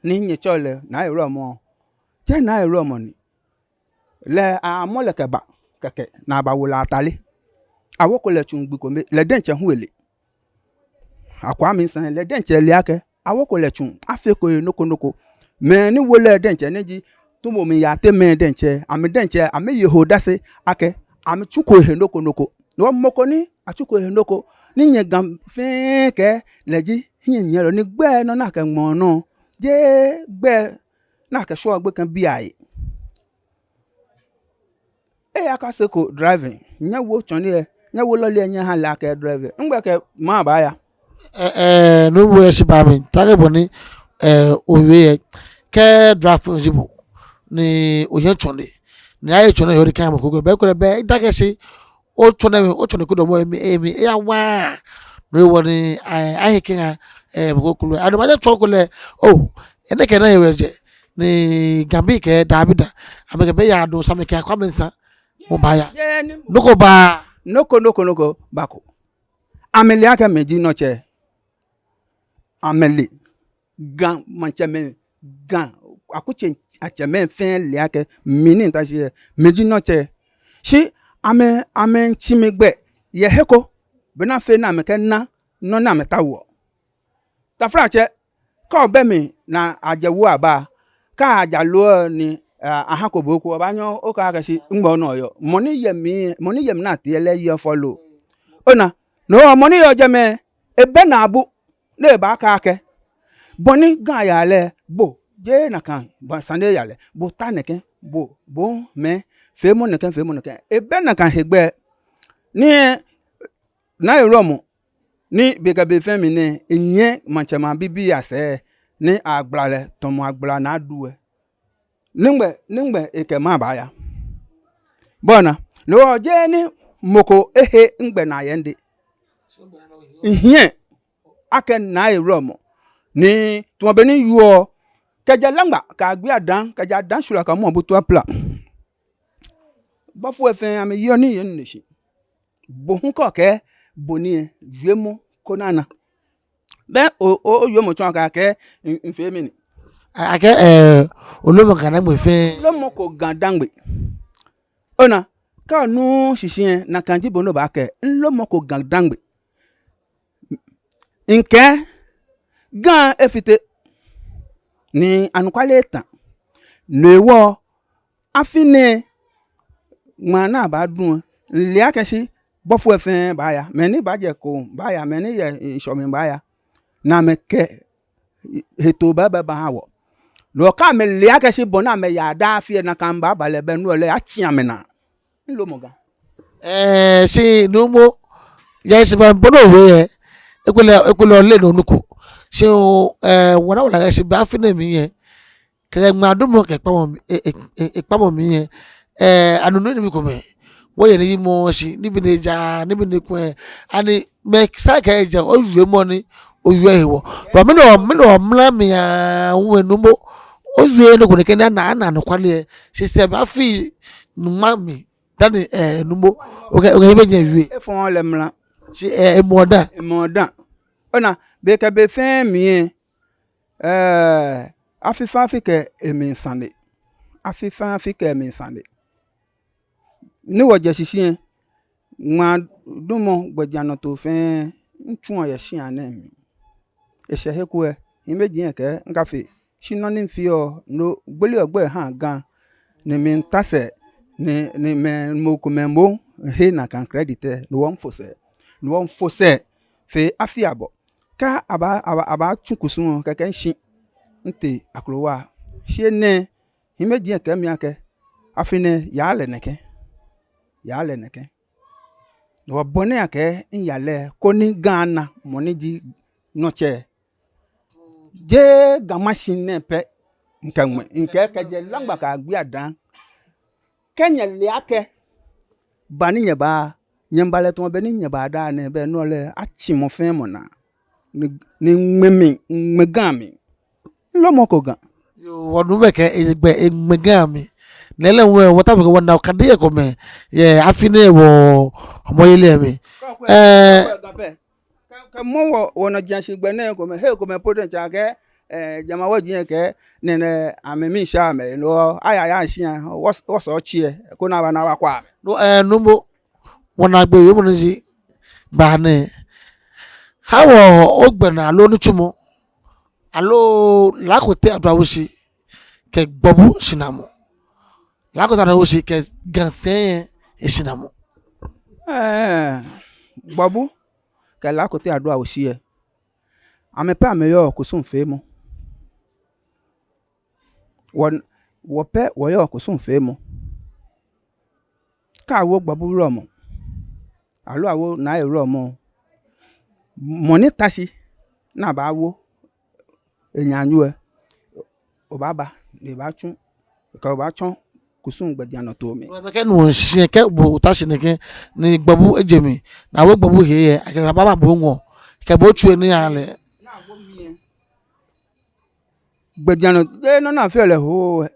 ni nyɛtsɛɔ lɛ Naa Ewulɔmɔ, jeee Naa Ewulɔmɔ ni. Lɛ amɔ lɛ kɛba kɛkɛ ni abawo lɛ atade. Awoko lɛ tsuŋ gbi kome, lɛ diɛŋtsɛ hu ele. Akwaa mi sane, lɛ diɛŋtsɛ le akɛ awoko lɛ tsuŋ, afeko ehe nɔ ko nɔ ko. Mɛi ni wo lɛ diɛŋtsɛ ni ji Tumomi Yaate mɛi diɛŋtsɛ, amɛ diɛŋtsɛ amɛye he odase akɛ amɛtsuko ehe nɔ ko nɔ ko. No mɔ ko ni atsuko ehe nɔ ko, ni nyɛ Ga fɛɛ kɛɛ lɛ ji hiɛnyiɛlɔ ni gbɛi nɔ ni akɛŋmɛɔ nɔ, jeee gbɛi ni akɛshwɛɔ gbekɛbii ahe. Eyakaseko driving. Nyɛwo tsɔne lɛ, nyɛwo lɔle lɛ nyɛha lɛ akɛ drive. Nɛgbɛ kɛ maŋ baaya? Ɛɛ, ɛɛ, Nuumo, eshi ba mi. Taakɛ bɔ ni, ɛɛ, owie lɛ. Kɛ drive ji bo ni oye tsɔne, ni aye tsɔne yɔɔ ni kɛ mɔ ko ko bɛ ko lɛ bɛ, eda kɛ shi otsɔne mli, otsɔne ko damɔ emli, emli, eyawa. No hewɔ ni, ɛɛ, ahe kɛha, ɛɛ, mɔ ko ko lɛ. Anɔ maje tsɔne ko lɛ. Oo, enɛ kɛ nɔ hewɔ ejɛ. Ni Gabii kɛɛ daabi daa. Amɛkɛ bɛ yaa dɔŋŋ, shi amɛkɛɛ akwa amɛsa. Mɔ baaya. Jeee ni mɔ. Nɔ ko baa. Nɔ ko, nɔ ko, nɔ ko bako. Amɛle akɛ mi ji nɔtsɛ. Amɛle. Ga maŋtsɛmɛi, Ga akutsei atsɛmɛi fɛɛ le akɛ mi ni mita shi lɛ, mi ji nɔtsɛ. Shi amɛ, amɛmiitsi mi gbɛ yɛ he ko, bɔ ni afee ni amɛkɛna nɔ ni amɛtaoɔ. Taflatsɛ, kɛ obɛ mli ni ajɛ wuo aba, kɛ aja loo ni, a, ahako bo eko, obaanyɛ okɛɛ akɛ shi nɛgbɛ onɔ yɔɔ. Mɔ ni yɛ mli, mɔ ni yɛ mli ni atee lɛ yeɔ fɔlɔ. Ona, no mɔ ni yɔɔ jɛmɛ, ebɛ naabu ni ebaakɛɛ akɛ bɔ ni Ga yaa lɛ, bo jeee nakai sane yaa lɛ, bo ta nɛkɛ, bo, bo mɛi, feemɔ nɛkɛ, feemɔ nɛkɛ. Ebɛ nakai hegbɛ ni Naa Ewulɔmɔ, ni be kɛ be fɛɛ mli nɛɛ, enyiɛ maŋtsɛmɛi abibii asɛɛ, ni agbala lɛ tamɔ agbala ni adu lɛ. Nɛgbɛ, nɛgbɛ ekɛ maŋ baaya? Bɔ ni, no hewɔ jeee ni mɔ ko ehe nɛgbɛ ni ayɛ nde. Mihiɛ akɛ Naa Ewulɔmɔ ni tamɔ bɔ ni yɔɔ, kɛjɛ Laŋma kɛyagbe Ada, kɛjɛ Ada shwila kɛmɔ Butua Pla. Bɔfoi fɛɛ amɛyeɔ nii yɛ nine shi. Bo hu kɛ okɛɛ bo nii lɛ, wiemɔ ko ni ana. Bɛ o, o, owiemɔ tsɔ akɛ, akɛ, mi, mifee mɛni? A, akɛ, ɛɛ, olomɔ Ga Dangme fɛɛ. Lomɔko Ga Dangme. Ona, kɛ onuuu shishi lɛ, nakai ji bɔ ni obaakɛɛ, milomɔko Ga Dangme. Mikɛɛ, Ga efite, ni anɔkwale eta. No hewɔ, afi nɛɛ, ŋmaa ni abaadu lɛ, mile akɛ shi bɔfoi fɛɛ baaya, mɛi ni baajɛ koo baaya, mɛi ni yɛ ŋshɔ mli baaya, ni amɛkɛ hetoo baaba baha wɔ. Loo kɛ amɛle akɛ shi bɔ ni amɛyaa daa afi lɛ nakai baaba lɛ, bɛ no lɛ atsi amɛnaa. Milomɔ Ga. Ɛɛ, shi Nuumo, yɛ shi bɛ bɔ ni owie lɛ, ekolɛ, ekolɛ ole nɔ nɔ ko. Shi, ɛɛ, wɔna wɔna akɛ shi bɛ afi nɛɛ mli lɛ, kɛjɛ ŋmaadumɔ kɛ kpamɔ mli, e, e, e, e, kpamɔ mli lɛ, ɛɛ, anunuu nibii komɛi, wɔyɛ ni yimɔ shi, nibii ni ja, nibii ni kwɛ, ani mɛi sa kɛ ja, owiemɔ ni owie hewɔ. Bɛ mɛni o, mɛni o mla mli a, wɛ Nuumo, owie nɔ ko ni kɛ ni ana, ana anɔkwale lɛ, shi sɛɛ bɛ afi numa mli, dani, ɛɛ, Nuumo, okɛ, okɛ hiɛ bɛ nyɛwie. Efɔŋ lɛ mla. Shi, ɛɛ, emɔ da. Emɔ da. Ona, be kɛ be fɛɛ mli lɛ, ɛɛ, afi fɛɛ afi kɛ emli sane. Afi fɛɛ afi kɛ emli sane. Ni wɔjɛ shishi lɛ, ŋmaadumɔ gbɛjianɔtoo fɛɛ, mitsuɔ yɛ shia nɛɛ mli. Eshɛ he ko lɛ, hiimeji lɛ kɛɛ mikafee. Shi nɔ ni mifeɔ, no gbele ogbɛi ha Ga, ni mita sɛɛ, ni, ni mɛi, mɔ ko mɛi mɔ he nakai credit lɛ, no hewɔ mifo sɛɛ, no hewɔ mifo sɛɛ fe afi abɔ. Kɛ aba, aba, abatsu kusum lɛ, kɛkɛ mishi, mitee akrowa. Shi enɛ, hiimeji lɛ kɛɛ mi akɛ, afi nɛɛ, yaa lɛ nɛkɛ. Yaa lɛ nɛkɛ. No hewɔ bɔ ni akɛɛ miya lɛ, koni Ga ana mɔ ni ji nɔtsɛ. Jeee Ga Mashi nɛɛ pɛ, mikɛɛ, mikɛɛ kɛjɛ Laŋma kɛgbe Ada. Kɛ nyɛle akɛ, ba ni nyɛba, nyɛmiiba lɛ tamɔ bɔ ni nyɛbada nɛɛ, bɛ no lɛ, atsi mɔ fɛɛ mɔ naa. Ni, ni miŋmɛ mli, miŋmɛ Ga mli. Milomɔ ko Ga. Yoo, wɔnu bɛ kɛ, egbɛ, eŋmɛ Ga mli. Lɛɛlɛŋ wɔ, wɔtaoɔ akɛ wɔna okadii komɛi yɛ afi nɛɛ wɔmɔyeli lɛ mli. Ɛɛ. Kɛ, kɛ mɔ wɔ, wɔnɔ jashi gbɛ nɛɛ komɛi, he komɛi po diɛŋtsɛ akɛ, ɛɛ, jama wɔ diɛŋtsɛ kɛ, nɛnɛ, amɛmiisha amɛ, no, aya, aya shia, wɔ, wɔsɔ tsi lɛ, koni aba ni abakwɛ amɛ. No, ɛɛ, nuumo, wɔnaagbee wiemɔ ni ji, ba nɛɛ. Ha wɔ ogbɛnaa aloo nitsumɔ, aloo Lako Tey Aduawoshi kɛ Gbɔbu shinamɔ. Lako Tey Aduawoshi kɛ Ga Sɛi lɛ eshinamɔ. Ɛɛ, Gbɔbu kɛ Lako Tey Aduawoshi lɛ, amɛ pɛ amɛyɔɔ kusum feemɔ. Wɔ, wɔ pɛ wɔyɔɔ kusum feemɔ. Kɛ awo Gbɔbu wulɔmɔ, aloo awo Nae wulɔmɔ, mɔ ni ta shi ni abaawo enaanyo lɛ, obaaba, ni ebaatsu, kɛ obaatsɔ kusum gbɛjianɔtoo mli. Kɛ nu shishi kɛ bo ota shi nɛkɛ, ni Gbɔbu eje mli, ni awo Gbɔbu he lɛ, akɛ baaba bo ŋɔɔ, kɛ bo tsu lɛ ni yaa lɛ. Gbɛjianɔ, jeee nɔ ni afeɔ lɛ hoo lɛ,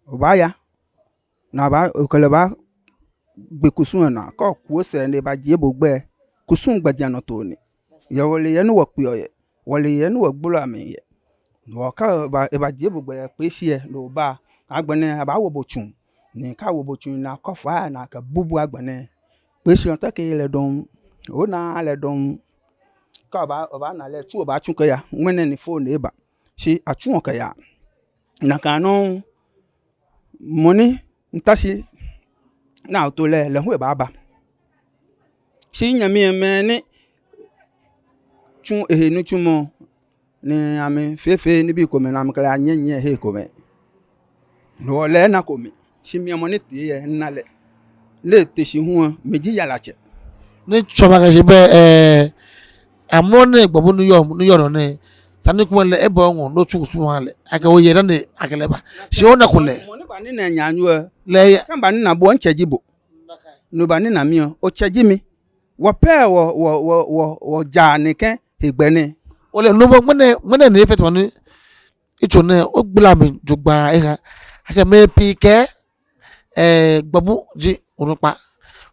obaaya. Ni aba, okɛ lɛ baagbe kusum lɛ naa, kɛ oku osɛɛ ni ebajie bo gbɛ, kusum gbɛjianɔtoo ni. Yɛ wɔle yɛ ni wɔkpeɔ yɛ, wɔle yɛ ni wɔgbolɔɔ amɛ yɛ. Ni wɔ kɛ eba, ebajie bo gbɛ yɛ Kpeshi lɛ, ni oba, agbɛnɛ abaawo bo tsu. Ni kɛ awo bo tsu ni akɔ faa ni akɛbu bo agbɛnɛ, Kpeshi lɛ oteke lɛ dɔŋŋ, onaaa lɛ dɔŋŋ. Kɛ oba, obaana lɛ, tsu obaatsu kɛya, ŋmɛnɛ ni fo ni eba. Shi atsuɔ kɛyaa. Nakai nɔŋŋ, mɔ ni miita shi ni ato lɛ, lɛ hu ebaaba. Shi nyɛmimɛi ni tsu ehe nitsumɔ, ni amɛfeefee nibii komɛi, ni amɛkɛ lɛ anyiɛnyiɛ he komɛi. No lɛ enako mi, shi mi mɔ ni tee lɛ, mina lɛ. Ni ete shi hu lɛ, mi ji yaratsɛ. Ni tsɔɔ mi akɛ shi bɛ, ɛɛ, amrɔ nɛɛ Gbɔbu ni yɔɔ, ni yɔɔ nɔ nɛɛ, sane ko lɛ eba oŋɔɔ, ni otsu kusum oha lɛ. Akɛ oyɛ dani akɛ lɛ ba. Shi onako lɛ. Mɔ ni banina enaanyo lɛ. Lɛ ya. Kɛ mibanina bo, mitsɛ ji bo. Ni obanina mi lɛ, otsɛ ji mi. Wɔ pɛ wɔ, wɔ, wɔ, wɔ, wɔja nɛkɛ hegbɛ nɛɛ. Ole, nuumo, ŋmɛnɛ, ŋmɛnɛ ni efee tamɔ ni etsɔ nɛɛ, ogbala mli jogbaŋŋ eha. Akɛ mɛi pii kɛɛ, ɛɛ, Gbɔbu ji onukpa.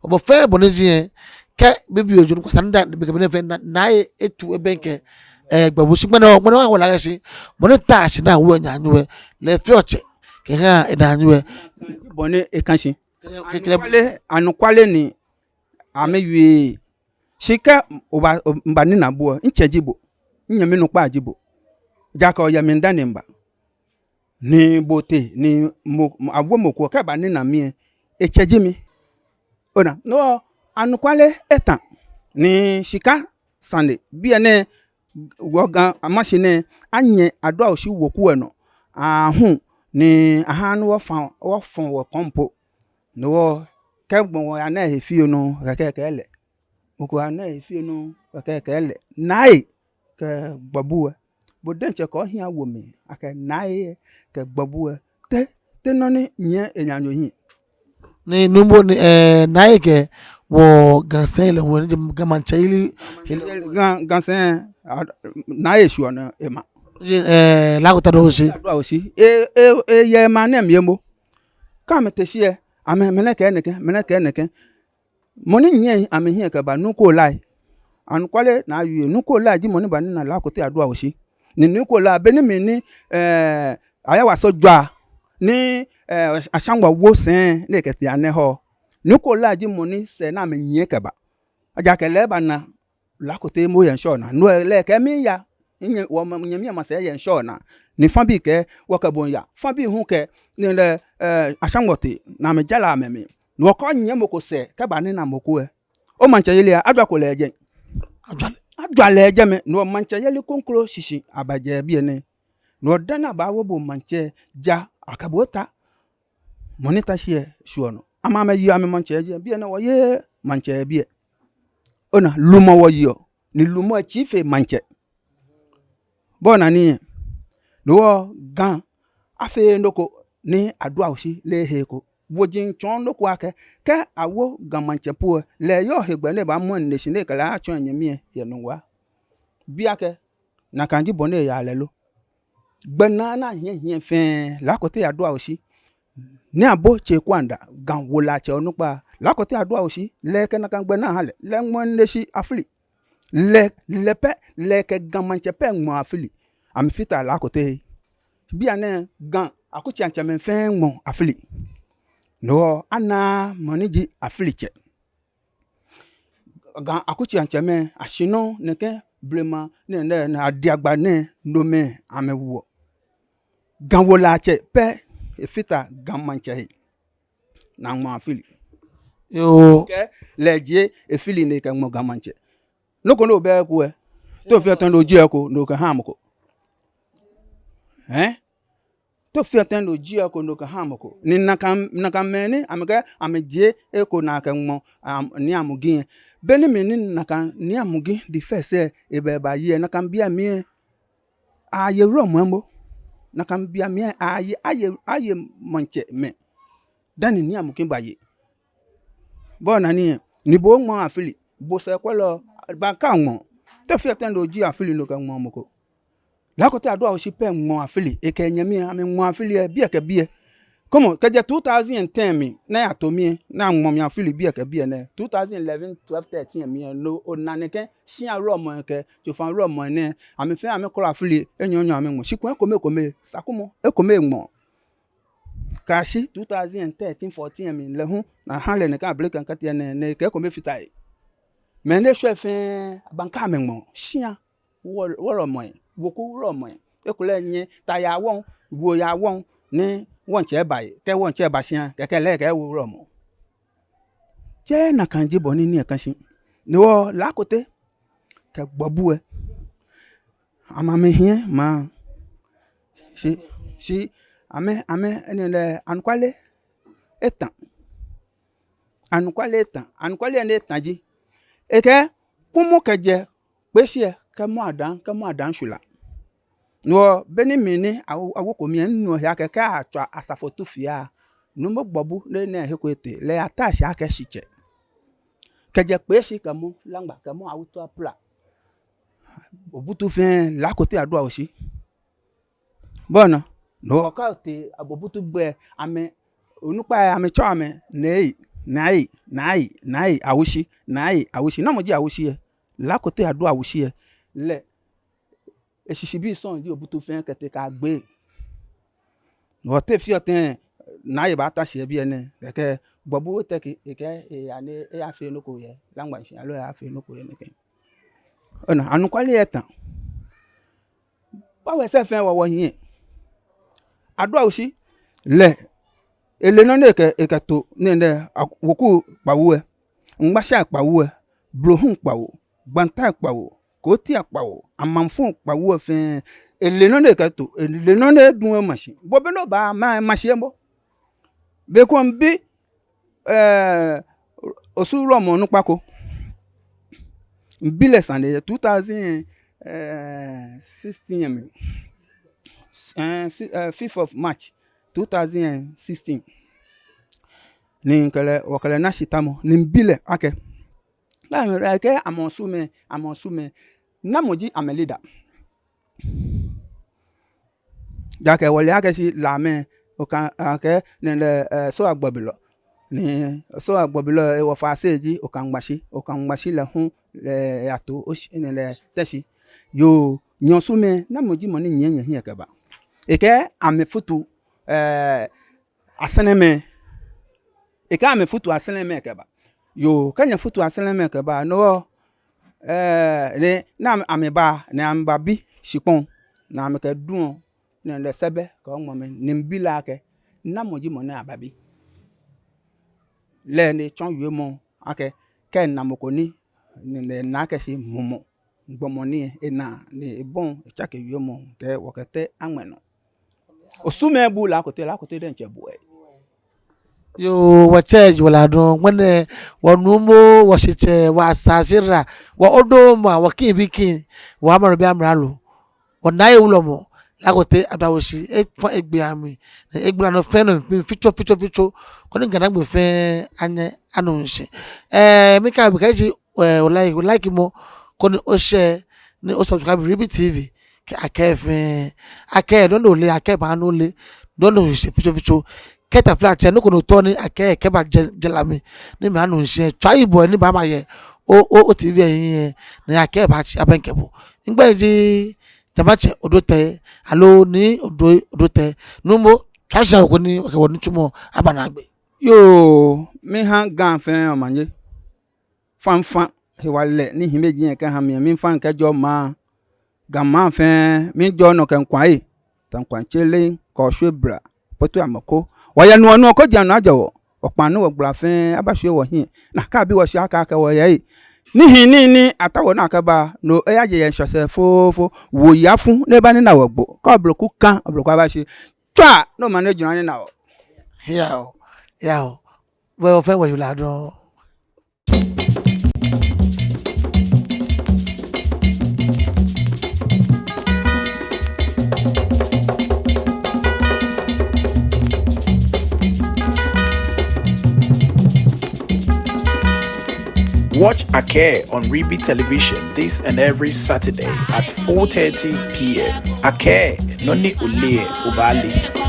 Bɔ fɛɛ bɔ ni eji lɛ, kɛ bibioo ji onukpa, sani da, be kɛ be nɛɛ fɛɛ na, Nae etu ebɛŋkɛ, ɛɛ, Gbɔbu. Shi ŋmɛnɛ, ŋmɛnɛ wɔle akɛ shi, mɔ ni ta shi ni awo enaanyo lɛ, lɛ efeɔ tsɛ kɛha enaanyo lɛ. Bɔ ni eka shi. Kɛ, kɛ, kɛ. Anɔkwale, anɔkwale ni amɛwie. Shi kɛ oba, mibanina bo lɛ, mitsɛ ji bo, minyɛmi nukpa ji bo. Ejaakɛ oyɛ mi dani miba. Ni bo tee, ni mɔ, awo mɔ ko, kɛ ebanina mi lɛ, etsɛ ji mi. Ona, no, anɔkwale eta, ni shika sane, bianɛ, wɔ Ga Mashi nɛɛ, anyɛ Aduaoshi weku lɛ nɔ, aahu, ni aha ni wɔfɔ, wɔfɔ wɔkɔŋ po. No hewɔ, kɛ gbɔmɔ yaa Nae he fioo nɔ, kɛkɛ kɛ lɛ. Mɔ ko yaa Nae he fioo nɔ, kɛkɛ kɛ lɛ. Nae kɛ Gbɔbu lɛ. Bo diɛŋtsɛ kɛ ohiɛ awo mi, akɛ Nae kɛ Gbɔbu lɛ. Te, te nɔ ni nyiɛ enaanyo hiɛ. Ni nuumo ni, ɛɛ, Nae kɛ wɔ Ga Sɛi lɛ hu ni Ga Maŋtsɛyeli. Ga, Ga Sɛi, a, Nae shwɛ nɔ ema. Ji, ɛɛ, Lako Tey Aduaoshi. Aduaoshi. E, e, eyɛ emaŋ nɛɛ mli momo. Kɛ amɛte shi lɛ, amɛ, mɛnɛ kɛɛ nɛkɛ, mɛnɛ kɛɛ nɛkɛ. Mɔ ni nyiɛ amɛhiɛ kɛba, Nii Kolai. Anɔkwale ni awie, Nii Kolai ji mɔ ni banina Lako Tey Aduaoshi. Ni Nii Kolai, be ni mli ni, ɛɛ, Ayawaso jwa, ni, ɛɛ, Ashangba wo sɛi, ni ekɛtee Anɛhɔ. Nii Kolai ji mɔ ni sɛɛ ni amɛnyiɛ kɛba. Ejaakɛ lɛ ebana Lako Tey moŋ yɛ ŋshɔnaa. No lɛ kɛɛ miya, nyɛ, wɔnyɛmi lɛ masɛi yɛ ŋshɔ naa. Ni Fabi kɛɛ, wɔkɛ bo yaa. Fabi hu kɛ, ni lɛ, eh, Ashangbote, ni amɛja lɛ amɛmli. Ni wɔkɛɛ onyɛ mɔ ko sɛɛ, kɛba ni ona mɔ ko lɛ. Omaŋtsɛyeli lɛ, ajwako lɛ jɛi. Ajwa lɛ. Ajwa lɛ jɛmɛ, ni omaŋtsɛyeli kroko shishi abajɛ biɛ nɛɛ. Ni dani abaawo bo maŋtsɛ ja akɛ bo ota. Mɔ ni ta shi lɛ, shwɛ nɔ. Amɛ amɛyeɔ amɛmaŋtsɛ jɛi, biɛ nɛɛ wɔyeee maŋtsɛ biɛ. Ona, lumɔ wɔyeɔ, ni lumɔ lɛ tsii fe maŋtsɛ. Bo ona nii lɛ, no hewɔ Ga afeee nɔ ko ni Aduaoshi lɛ ehe eko. Woji miitsɔɔ nɔ ko akɛ, kɛ awo Ga maŋtsɛ po lɛ, lɛ eyɔɔ hegbɛ ni ebaamɔ ehiɛ shi ni ekɛ lɛ atsɔ enyɛmi lɛ yɛ Nungua. Bi akɛ, nakai ji bɔ ni eyaa lɛ lo? Gbɛnaa ni ahiɛhiɛ fɛɛ, Lakote Aduaoshi. Ni abo Tsɛ Kwanda, Ga wolɛiatsɛ onukpa, Lakote Aduaoshi, lɛ ekɛ nakai gbɛnaa ha lɛ, lɛ eŋmɔ ehiɛ shi afili. Lɛ, lɛ pɛ, lɛ ekɛ Ga maŋtsɛ pɛ ŋmɔ afili. Amɛfata Lakote he. Bianɛ Ga akutsei atsɛmɛi fɛɛ ŋmɔ afili. No hewɔ anaaa mɔ ni ji afilitsɛ. Ga akutsei atsɛmɛi, ashi nɔ nɛkɛ blema nɛɛ, nɛɛ, nɛɛ adiagba nɛɛ, nomɛi amɛwoɔ. Ga wolɛiatsɛ pɛ efata Ga maŋtsɛ he ni aŋmɔ afili. Yoo. Kɛ lɛ ejie efili ni ekɛŋmɔ Ga maŋtsɛ. Nɔ ko ni obɛ eko lɛ, te ofeɔ tɛŋŋ ni ojieɔ eko ni okɛhaa mɔ ko? Hɛɛ? Te ofeɔ tɛŋŋ ni ojieɔ eko ni okɛhaa mɔ ko? Ni nakai, nakai mɛi ni amɛkɛɛ amɛjie eko ni akɛŋmɔ, am, Nii Amugi lɛ. Be ni mɛi ni nakai Nii Amugi the first lɛ, ebɛ, ebaye lɛ, nakai bei amli lɛ, ayeee wulɔmɔ lɛ momo. Nakai bei amli lɛ, aye, aye, aye maŋtsɛmɛi dani Nii Amugi baye. Bo ona nii lɛ, ni bo oŋmɔ afili, bo sɛɛkwɛlɔ, baŋka ŋmɔ. Te ofeɔ tɛŋŋ ni ojieɔ afili ni okɛŋmɔ mɔ ko? Lakote Aduaoshi pɛ ŋmɔ afili, ekɛ enyɛmi lɛ, amɛŋmɔ afili lɛ biɛ kɛ biɛ. Kɔmɔ, kɛjɛ two thousand and ten mli, ni ayato mli lɛ, ni aŋmɔ mi afili biɛ kɛ biɛ nɛɛ. Two thousand eleven, twelve, thirteen mli lɛ, no ona nɛkɛ shia wulɔmɛi kɛ tsofa wulɔmɛi nɛɛ, amɛ fɛɛ amɛkɔlɔ afili enyɔ enyɔ amɛŋmɔ. Shi kulɛ ekome ekome, Sakumɔ ekome eŋmɔ. Kɛyashi two thousand and thirteen, fourteen mli lɛ hu, ni aha lɛ nɛkɛ abele kaŋkate nɛɛ, ni ekɛ ekome fata he. Mɛi ni eshwɛ fɛɛ, abaŋka amɛŋmɔ. Shia wɔ, wulɔmɛi, weku wulɔmɛi. Ekolɛ nyɛ ta yaa wɔŋ, wo yaa wɔŋ, ni wɔŋtsɛ ba he, kɛ wɔŋtsɛ ba shia, kɛkɛ lɛ ekɛ ewo wulɔmɔ. Jeee nakai ji bɔ ni nii lɛ ka shi. No hewɔ Lakote kɛ Gbɔbu lɛ, amɛ amɛhiɛ maŋ. Shi, shi, amɛ, amɛ, enɛ lɛ, anɔkwale eta. Anɔkwale eta. Anɔkwale lɛ ni eta ji, ekɛɛ, kpɔmɔ kɛjɛ Kpeshi lɛ kɛmɔ Ada, kɛmɔ Ada Shwila. No hewɔ, be ni mi ni awo, awoko mi lɛ, minuɔ he akɛ, kɛ atswa Asafotu fia, Nuumo Gbɔbu ni nɛ he ko etee, lɛ eyata shi akɛ shitsɛ. Kɛjɛ Kpeshi kɛmɔ Laŋma, kɛmɔ Awutu Apra, Obutu fɛɛ, Lakote Aduaoshi. Bo ona, no hewɔ kɛ otee Abobutu gbɛ, amɛ onukpai, amɛtsɛɔ amɛ Nai, Nai, Nai, Nai Awushi, Nai Awushi. Namɔ ji Awushi lɛ? Lakote Aduaoshi lɛ. Lɛ eshishibii sɔŋŋ ji Obutu fɛɛ kɛtee kɛyagbe. No hewɔ te efeɔ tɛŋŋ ni Nai baata shi yɛ biɛ nɛɛ, kɛkɛ Gbɔbu eteke, ekɛɛ eyaa ni eyafee nɔ ko yɛ Laŋma shi, aloo eyafee nɔ ko yɛ nɛkɛ. Ona, anɔkwale lɛ eta. Baawo sɛɛ fɛɛ wɔ wɔhiɛ. Aduaoshi lɛ, ele nɔ ni ekɛ, ekɛto nɛɛ, nɛɛ, a, weku kpawo lɛ, Ŋmashai kpawo lɛ, Blohu kpawo, Gbantai kpawo, Kotia kpawo, Amanfo kpawo lɛ fɛɛ, ele nɔ ni ekɛto, ele nɔ ni eduɔ ema shi. Bo be ni oba, ma, ma shi emo. Be ko mibi, eh, Osu wulɔmɔ onukpa ko. Mibi lɛ sane yɛ two thousand, eh, sixteen yɛ mli. Eh, si-, eh, fifth of March, two thousand and sixteen. Ni mikɛ lɛ, wɔkɛ lɛ na shitamɔ, ni mibi lɛ akɛ, la, ekɛɛ amɛ Osumɛi, amɛ Osumɛi, namɔ ji amɛ leader? Ejaakɛ wɔle akɛ shi Lamɛi, Okaŋ, akɛ, nɛɛ lɛ, eh, Soo Agbɔbilɔ. Ni Soo Agbɔbilɔ, eh, wɔfasei ji Okaŋmashi, Okaŋmashi lɛ hu, lɛ eyato Oshi, nɛɛ lɛ Teshi. Yoo, nyɛ Osumɛi, namɔ ji mɔ ni nyiɛ nyɛhiɛ kɛba? Ekɛɛ amɛfutu, eh, Asɛrɛmɛi. Ekɛɛ amɛfutu Asɛrɛmɛi kɛba. Yoo, kɛ nyɛfutu Asɛrɛmɛi kɛba, no hewɔ, eh, ni, ni amɛ, amɛba, ni amɛbabi shikpɔŋ, ni amɛkɛduɔ, ni lɛ Sɛbɛ kɛ oŋmɔmɛi, ni mibi lɛ akɛ, namɔ ji mɔ ni aba bi? Lɛ ni etsɔ wiemɔ akɛ, kɛ ena mɔ ko ni, ni, ni ena akɛ shi mumɔ gbɔmɔ ni ena, ni ebɔi etsake wiemɔ kɛ wɔkɛtee aŋmɛ nɔ. Osumɔɔ bu Lɛ Akote, Lɛ Akote diɛŋtsɛ bu lɛ. Yoo, wɔ church, wɔ ladɔn, ŋmɛnɛ, wɔ nuumo, wɔ shitsɛ, wɔ asasera, wɔ odomɔ, wɔ king bi king, wɔ amralo bi amralo, wɔ naye wulɔmɔ, Lɛ Akote Adaoshi, efã egbɛ amli, egbla nɔ fɛɛ nɔ mli fitsofitsofitso, koni Ghana gbɛ fɛɛ anyɛ anu shishi. Ɛɛ, mikɛɛ bo akɛ, eh, o like, o like mɔ, koni o share, ni o subscribe Ribi T V, kɛ Akɛɛ fɛɛ. Akɛɛ dɔŋŋ ole, Akɛɛ baanu ole, dɔŋŋ ole fitsofitso. Kɛ taflatsɛ, nɔ ko nɔ tɔ ni Akɛɛ kɛba jɛ, jɛ la mli, ni mɛi anu shishi, tswa yi bo ni baaba yɛ o, o, o T V lɛ hiɛ, ni Akɛɛ baatsi abɛŋkɛ bo. Migbɛi ji Jamatsɛ Odotei, aloo Nii Odoi Odotei, nuumo, tswa shi koni okɛ wɔ nitsumɔ aba naagbee. Yoo, miha Ga fɛɛ omanye. Faŋfaŋ, hewalɛ ni hiɛ mɛi ji nyɛ kɛha mi, mifaŋ kɛjɛɔ maŋ, Ga maŋ fɛɛ, mijɛɔ nɔ kɛ ŋkwa ei, ta ŋkwa tsele, kɔ shwe bra, poto amɛko. Wɔyɛ nuɔ nuɔ ko jɛ nɔ ajɛ wɔ, wɔkpaŋ ni wɔgbla fɛɛ, aba shwie wɔhiɛ. Nakai abi wɔ shi akɛ akɛ wɔyɛ ei. Nihi ni, ni ata wɔ naa kɛba, no eyaje yɛ ŋshɔ sɛɛ fofo, wo yafu, ni eba ni na wɔ gbo. Kɛ obloku kã, obloku aba shi. Tswa, no ma ni juna ni na wɔ. Yao, yao. Wɔ fɛɛ wɔ yula dɔŋŋ. Watch Akɛɛ on Ribi Television this and every Saturday at four thirty p.m. Akɛɛ, nɔ ni oleee lɛ, obaale.